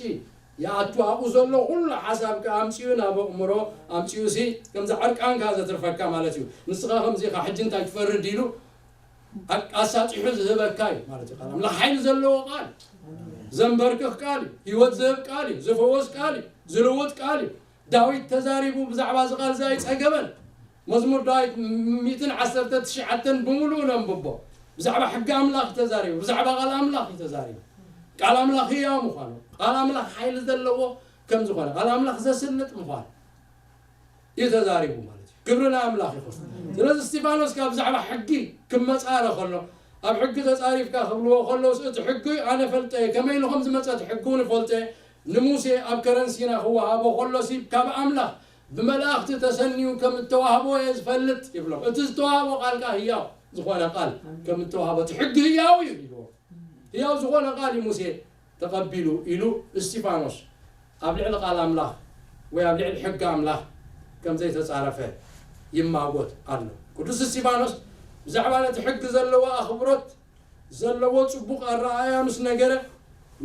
ይኣቱ። ኣብኡ ዘሎ ኩሉ ሓሳብ ከኣ ኣምጺኡ ናብ ኣእምሮ ኣምጺኡሲ ከምዚ ዕርቃንካ ዘትርፈካ ማለት እዩ። ንስኻ ከምዚ ኢኻ፣ ሕጂ እንታይ ትፈርድ ኢሉ ኣሳጢሑ ዝህበካ እዩ ማለት እዩ። ቃል ኣምላኽ ሓይሊ ዘለዎ ቃል፣ ዘንበርክኽ ቃል እዩ፣ ህይወት ዝህብ ቃል እዩ፣ ዝፈወስ ቃል እዩ፣ ዝልውጥ ቃል እዩ። ዳዊት ተዛሪቡ ብዛዕባ እዚ ቃል እዚ ኣይጸገበን። መዝሙር ዳዊት ሚእትን ዓሰርተ ትሽዓተን ብምሉኡ ነንብቦ። ብዛዕባ ሕጊ ኣምላኽ እዩ ተዛሪቡ፣ ብዛዕባ ቃል ኣምላኽ እዩ ተዛሪቡ። ቃል ኣምላኽ ህያው ምዃኑ፣ ቃል ኣምላኽ ሓይሊ ዘለዎ ከም ዝኾነ፣ ቃል ኣምላኽ ዘስልጥ ምዃኑ እዩ ተዛሪቡ ማለት እዩ። ክብሪ ንኣምላኽ ይኹን። ስለዚ እስጢፋኖስ ካብ ብዛዕባ ሕጊ ክመጻረ ከሎ፣ ኣብ ሕጊ ተጻሪፍካ ክብልዎ ከለውስ፣ እቲ ሕጊ ኣነ ፈልጠ እየ፣ ከመይ ኢሉ ከም ዝመጸ እቲ ሕጊ እውን እፈልጦ እየ። ንሙሴ ኣብ ከረን ሲና ክወሃቦ ከሎሲ ካብ ኣምላኽ ብመላእኽቲ ተሰንዩ ከም እተዋህቦ እየ ዝፈልጥ ይብሎም። እቲ ዝተዋህቦ ቃል ከኣ ህያው ዝኾነ ቃል ከም እተዋህቦ፣ እቲ ሕጊ ህያው እዩ ይብልዎ። ህያው ዝኾነ ቃል እዩ ሙሴ ተቐቢሉ ኢሉ እስጢፋኖስ ኣብ ልዕሊ ቃል ኣምላኽ ወይ ኣብ ልዕሊ ሕጊ ኣምላኽ ከም ዘይተጻረፈ ይማጎት ኣሎ። ቅዱስ እስጢፋኖስ ብዛዕባ ነቲ ሕጊ ዘለዎ ኣኽብሮት ዘለዎ ጽቡቕ ኣረኣእያ ምስ ነገረ፣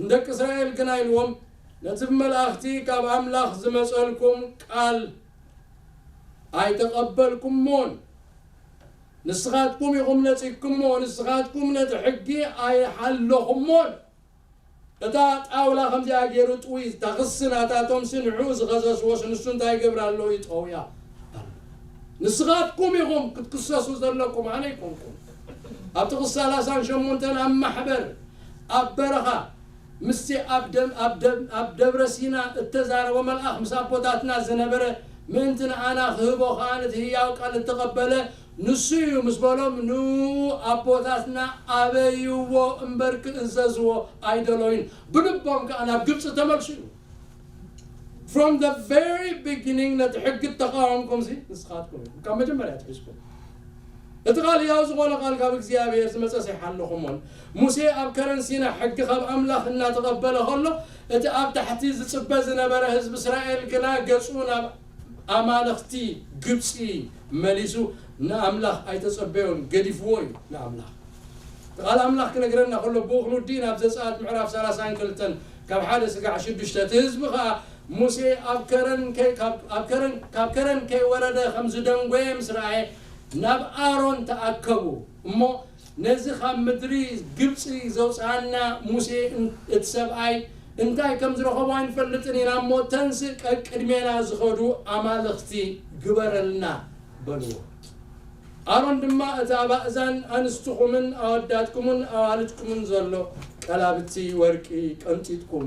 ንደቂ እስራኤል ግና ኢልዎም፣ ነቲ ብመላእኽቲ ካብ ኣምላኽ ዝመጸልኩም ቃል ኣይተቐበልኩሞን፣ ንስኻትኩም ኢኹም ነጺግኩሞ፣ ንስኻትኩም ነቲ ሕጊ ኣይሓለኹሞን። እታ ጣውላ ከምዚኣ ገይሩ ጥውይ፣ እታ ክሲ ናታቶምሲ ንዕኡ ዝኸሰስዎስ ንሱ እንታይ ይገብር ኣሎ እዩ ጠውያ። ንስኻትኩም ኢኹም ክትክሰሱ ዘለኩም፣ ኣነ ኣይኮንኩም። ኣብ ጥቕሲ ሰላሳን ሸሞንተን ኣብ ማሕበር፣ ኣብ በረኻ፣ ምስቲ ኣብ ደም-፣ ኣብ ደም-፣ ኣብ ደብረ ሲና እተዛረቦ መልኣኽ ምስ ኣቦታትና ዝነበረ፣ ምእንቲ ንኣና ክህቦ ኸኣ ነቲ ህያው ቃል እተቐበለ ንሱ እዩ ምስ በሎም፣ ንኣቦታትና ኣበይዎ እምበር ክእዘዝዎ ኣይደለዩን። ብልቦም ከኣ ናብ ግብጺ ተመልሱ እዩ። From the very beginning ነቲ ሕጊ እተቓወምኩምሲ ንስኻትኩም ኢኹም፣ ካብ መጀመርያ ኣትሒዝኩም። እቲ ቃል ህያው ዝኾነ ቃል ካብ እግዚኣብሔር ዝመጸስ ኣይሓለኹሞን። ሙሴ ኣብ ከረን ሲና ሕጊ ካብ ኣምላኽ እናተቐበለ ከሎ፣ እቲ ኣብ ታሕቲ ዝጽበ ዝነበረ ህዝቢ እስራኤል ግና ገጹ ናብ ኣማልኽቲ ግብጺ መሊሱ ንኣምላኽ ኣይተጸበዮን፣ ገዲፍዎ እዩ ንኣምላኽ። ቃል ኣምላኽ ክነግረና ከሎ፣ ብኡ ክንውዲ ናብ ዘጸኣት ምዕራፍ ሰላሳን ክልተን ካብ ሓደ ስጋዕ ሽዱሽተ፣ እቲ ህዝቢ ኸኣ ሙሴ ኣብ ከረን ከይ-፣ ካብ-፣ ኣብ ከረን፣ ካብ ከረን ከይወረደ ከም ዝደንጎየ ምስ ረኣየ፣ ናብ ኣሮን ተኣከቡ እሞ፣ ነዚ ካብ ምድሪ ግብጺ ዘውጽኣና ሙሴ እን-፣ እቲ ሰብኣይ እንታይ ከም ዝረኸቦ ኣይንፈልጥን ኢና እሞ፣ ተንስእ፣ ቀቅድሜና ዝኸዱ ኣማልኽቲ ግበረልና በልዎ። ኣሮን ድማ፣ እቲ ኣብ ኣእዛን ኣንስትኹምን ኣወዳትኩምን ኣዋልድኩምን ዘሎ ቀላብቲ ወርቂ ቀንጢጥኩም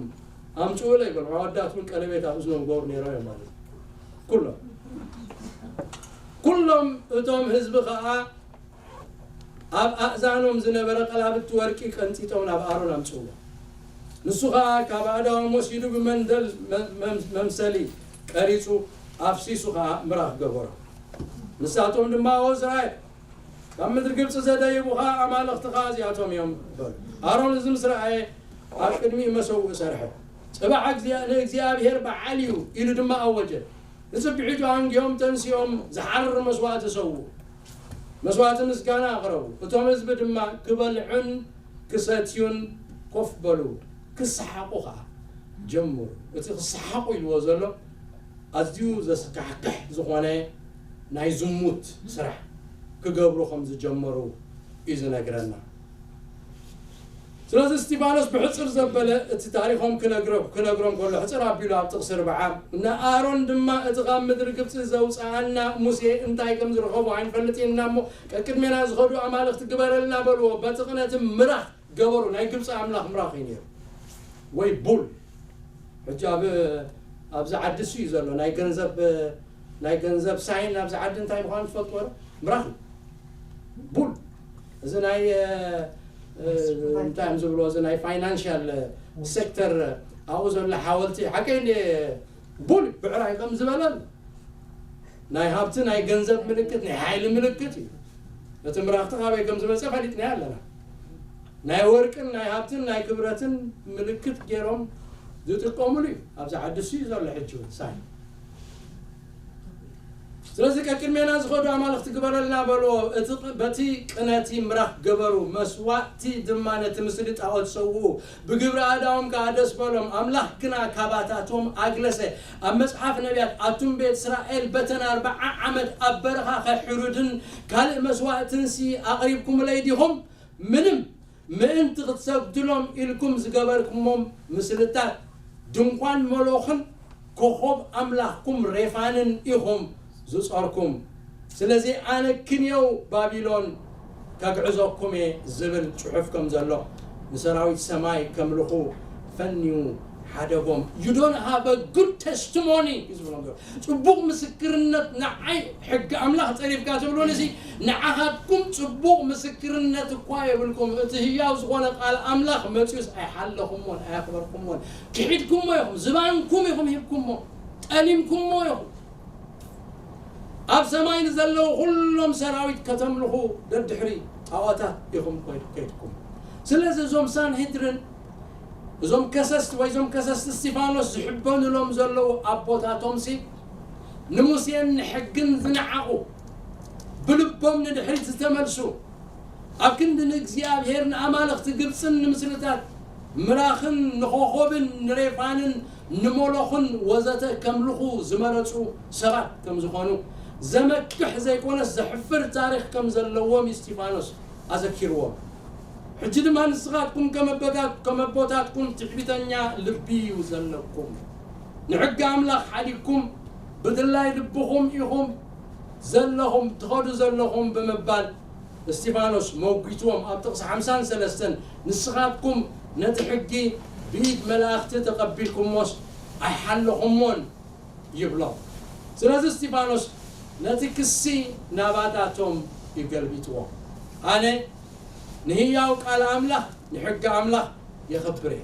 ኣምጽኡለይ በሎም። ኣወዳት እውን ቀለቤት ኣብ እዝኖም ገብሩ ነይሮም እዮም ማለት እዩ። ኩሎም፣ ኩሎም እቶም ህዝቢ ኸኣ ኣብ ኣእዛኖም ዝነበረ ቀላብቲ ወርቂ ቀንጢጦም ናብ ኣሮን ኣምጽእዎ። ንሱ ኸኣ ካብ ኣእዳዎም ወሲዱ ብመንደል መ-፣ መም-፣ መምሰሊ ቀሪጹ ኣፍሲሱ ኸኣ ምራኽ ገበሮ። ንሳቶም ድማ፣ "ኦ እስራኤል፣ ካብ ምድሪ ግብጺ ዘደየቡኻ ኣማልኽትኻ እዚኣቶም እዮም" በሉ። ኣሮን እዚ ምስ ረኣየ ኣብ ቅድሚኡ መሰውእ ሰርሐ። "ጽባሕ እግዚኣብ-፣ ንእግዚኣብሔር በዓል እዩ" ኢሉ ድማ ኣወጀ። ንጽብሒቱ ኣንጊሆም ተንሲኦም ዝሓርር መስዋእቲ ሰውኡ። መስዋእቲ ምስጋና ኣቕረቡ። እቶም ህዝቢ ድማ ክበልዑን ክሰትዩን ኮፍ በሉ፣ ክሰሓቑ ኸኣ ጀመሩ። እቲ ክሰሓቑ ኢልዎ ዘሎ ኣዝዩ ዘስካሕክሕ ዝኾነ ናይ ዝሙት ስራሕ ክገብሩ ከም ዝጀመሩ እዩ ዝነግረና። ስለዚ እስጢፋኖስ ብሕጽር ዘበለ እቲ ታሪኾም ክነግሮ-፣ ክነግሮም ከሎ፣ ሕጽር ኣቢሉ ኣብ ጥቕሲ ኣርብዓ፣ "ንኣሮን ድማ እቲ ካብ ምድሪ ግብጺ ዘውጽኣና ሙሴ እንታይ ከም ዝረኸቦ ኣይንፈልጥን ኢና እሞ፣ ቀቅድሜና ዝኸዱ ኣማልኽቲ ግበረልና" በልዎ። በቲ ቅነቲ ምራኽ ገበሩ። ናይ ግብጺ ኣምላኽ ምራኽ እዩ ነይሩ። ወይ ቡል። ሕጂ ኣብ፣ ኣብዚ ዓዲ እሱ እዩ ዘሎ። ናይ ገንዘብ፣ ናይ ገንዘብ ሳይን ኣብዚ ዓዲ እንታይ ምዃኑ ትፈልጥዎ ዶ? ምራኽ እዩ። ቡል። እዚ ናይ እንታይ እዮም ዝብልዎ፣ እዚ ናይ ፋይናንሻል ሴክተር ኣብኡ ዘሎ ሓወልቲ ሓቀይ እንደ ቡል ብዕራይ ከም ዝበለን ናይ ሃብቲ ናይ ገንዘብ ምልክት ናይ ሓይሊ ምልክት እዩ። እቲ ምራኽቲ ካበይ ከም ዝመፀ ፈሊጥና ኣለና። ናይ ወርቅን ናይ ሃብትን ናይ ክብረትን ምልክት ገይሮም ዝጥቀሙሉ እዩ። ኣብዚ ዓዲ እሱ እዩ ዘሎ ሕጂ እውን ሳይ ስለዚ ቀቅድሜና ዝኸዱ ኣማልኽቲ ግበረልና በልዎ። እቲ ቅ- በቲ ቅነቲ ምራኽ ገበሩ፣ መስዋእቲ ድማ ነቲ ምስሊ ጣዖት ሰውኡ። ብግብሪ ኣእዳዎም ከኣ ደስ በሎም። ኣምላኽ ግና ካባታቶም ኣግለሰ። ኣብ መጽሓፍ ነቢያት ኣቱም ቤት እስራኤል በተን ኣርብዓ ዓመት ኣብ በረኻ ኸሕሩድን ካልእ መስዋእትንሲ ኣቕሪብኩምለይ ዲኹም? ምንም ምእንቲ ክትሰግድሎም ኢልኩም ዝገበርኩሞም ምስልታት ድንኳን መሎኽን ኮኾብ ኣምላኽኩም ሬፋንን ኢኹም ዝጾርኩም። ስለዚ ኣነ ክንየው ባቢሎን ከግዕዘኩም እየ ዝብል ጽሑፍ ከም ዘሎ ንሰራዊት ሰማይ ከምልኹ ፈንዩ ሓደጎም። You don't have a good testimony እዩ ዝብሎም ዘሎ። ጽቡቕ ምስክርነት ንዓይ ሕጊ ኣምላኽ ጸሪፍካ ትብሉኒ ሲ ንዓኻትኩም ጽቡቕ ምስክርነት እኳ የብልኩም። እቲ ህያው ዝኾነ ቃል ኣምላኽ መጺኡስ ኣይሓለኹምዎን ኣየኽበርኩምዎን። ክሒድኩሞ ኢኹም፣ ዝባንኩም ኢኹም ሂብኩሞ፣ ጠሊምኩሞ ኢኹም። ኣብ ሰማይ ንዘለዉ ኩሎም ሰራዊት ከተምልኹ ደድሕሪ ጣዖታት ኢኹም ኮይድ- ከይድኩም። ስለዚ እዞም ሳንሄድርን እዞም ከሰስቲ ወይ እዞም ከሰስቲ እስጢፋኖስ ዝሕበኑሎም ዘለዉ ኣቦታቶምሲ ንሙሴን ንሕግን ዝነዓቑ ብልቦም ንድሕሪት ዝተመልሱ ኣብ ክንዲ ንእግዚኣብሔር ንኣማልኽቲ ግብፅን ንምስልታት ምራኽን ንኾኾብን ንሬፋንን ንሞሎኽን ወዘተ ከምልኹ ዝመረፁ ሰባት ከም ዝኾኑ ዘመክሕ ዘይኮነስ ዘሕፍር ታሪኽ ከም ዘለዎም እስጢፋኖስ ኣዘኪርዎም። ሕጂ ድማ ንስኻትኩም ከም ኣቦታት- ከም ኣቦታትኩም ትዕቢተኛ ልቢ እዩ ዘለኩም። ንሕጊ ኣምላኽ ሓዲግኩም ብድላይ ልብኹም ኢኹም ዘለኹም ትኸዱ ዘለኹም ብምባል እስጢፋኖስ መጒትዎም ኣብ ጥቕሲ ሓምሳን ሰለስተን ንስኻትኩም ነቲ ሕጊ ብኢድ መላእኽቲ ተቐቢልኩሞስ ኣይሓለኹሞን ይብሎም። ስለዚ እስጢፋኖስ ነቲ ክሲ ናባታቶም ይገልቢጥዎ። ኣነ ንህያው ቃል ኣምላኽ ንሕጊ ኣምላኽ የኽብር እየ።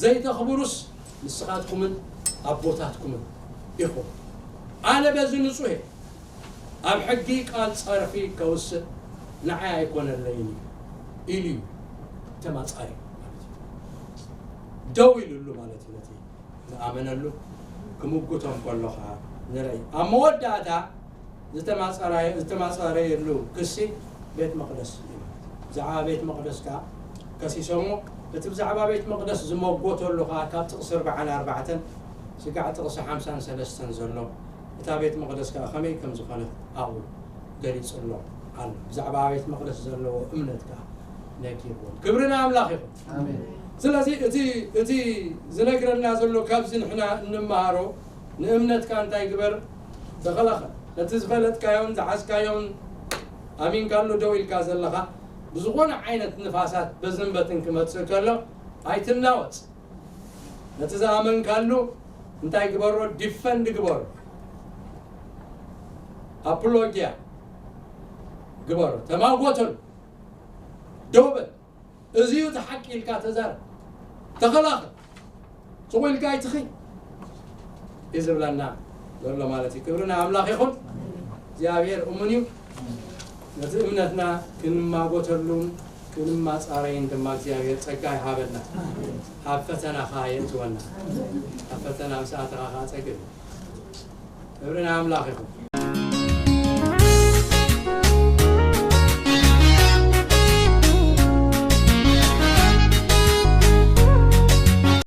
ዘይተኽብሩስ ንስኻትኩምን ኣቦታትኩምን ኢኹም። ኣነ በዚ ንጹህ እየ። ኣብ ሕጊ ቃል ጸርፊ ከውስእ ንዓይ ኣይኮነለይን እዩ ኢሉ እዩ ተማጻሪ ማለት እዩ። ደው ኢሉሉ ማለት እዩ። ነቲ ዝኣመነሉ ክምጉቶም ከሎ ኸዓ ንርኢ። ኣብ መወዳእታ ዝተማጸራየ- ዝተማጸረየሉ ክሲ ቤት መቕደስ እዩ። ብዛዕባ ቤት መቕደስ ከኣ ከሲሶሞ፣ እቲ ብዛዕባ ቤት መቕደስ ዝመጎተሉ ኸኣ ካብ ጥቕሲ ኣርብዓን ኣርባዕተን ስጋዕ ጥቕሲ ሓምሳን ሰለስተን ዘሎ እታ ቤት መቕደስ ከኣ ከመይ ከም ዝኾነት ኣብኡ ገሊጹሎም ኣሎ። ብዛዕባ ቤት መቕደስ ዘለዎ እምነት ከኣ ነጊርዎም። ክብሪ ንኣምላኽ ይኹን። ኣሜን። ስለዚ እቲ እቲ ዝነግረና ዘሎ ካብዚ ንሕና እንመሃሮ ንእምነትካ እንታይ ግበር ተኸላኸል። ነቲ ዝፈለጥካዮን ዝሓዝካዮን ኣሚንካሉ ደው ኢልካ ዘለኻ ብዝኾነ ዓይነት ንፋሳት በዝንበትን ክመጽእ ከሎ ኣይትናወጽ። ነቲ ዝኣመንካሉ እንታይ ግበሮ? ዲፈንድ ግበሮ። ኣፕሎጊያ ግበሮ። ተማጎተሉ። ደው በል። እዚ እዩ እቲ ሓቂ ኢልካ ተዛረብ። ተኸላኸል። ጽቑ ኢልካ ኣይትኺ እዩ ዝብለና ዘሎ ማለት እዩ። ክብሪ ንኣምላኽ ይኹን። እግዚኣብሔር እሙን እዩ። ነቲ እምነትና ክንማጎተሉን ክንማጻረይን ድማ እግዚኣብሔር ጸጋ ይሃበና። ኣብ ፈተና ከኣ የእትወና። ኣብ ፈተና ምስ ኣተኻ ከኣ ጸግብ። ክብሪ ንኣምላኽ ይኹን።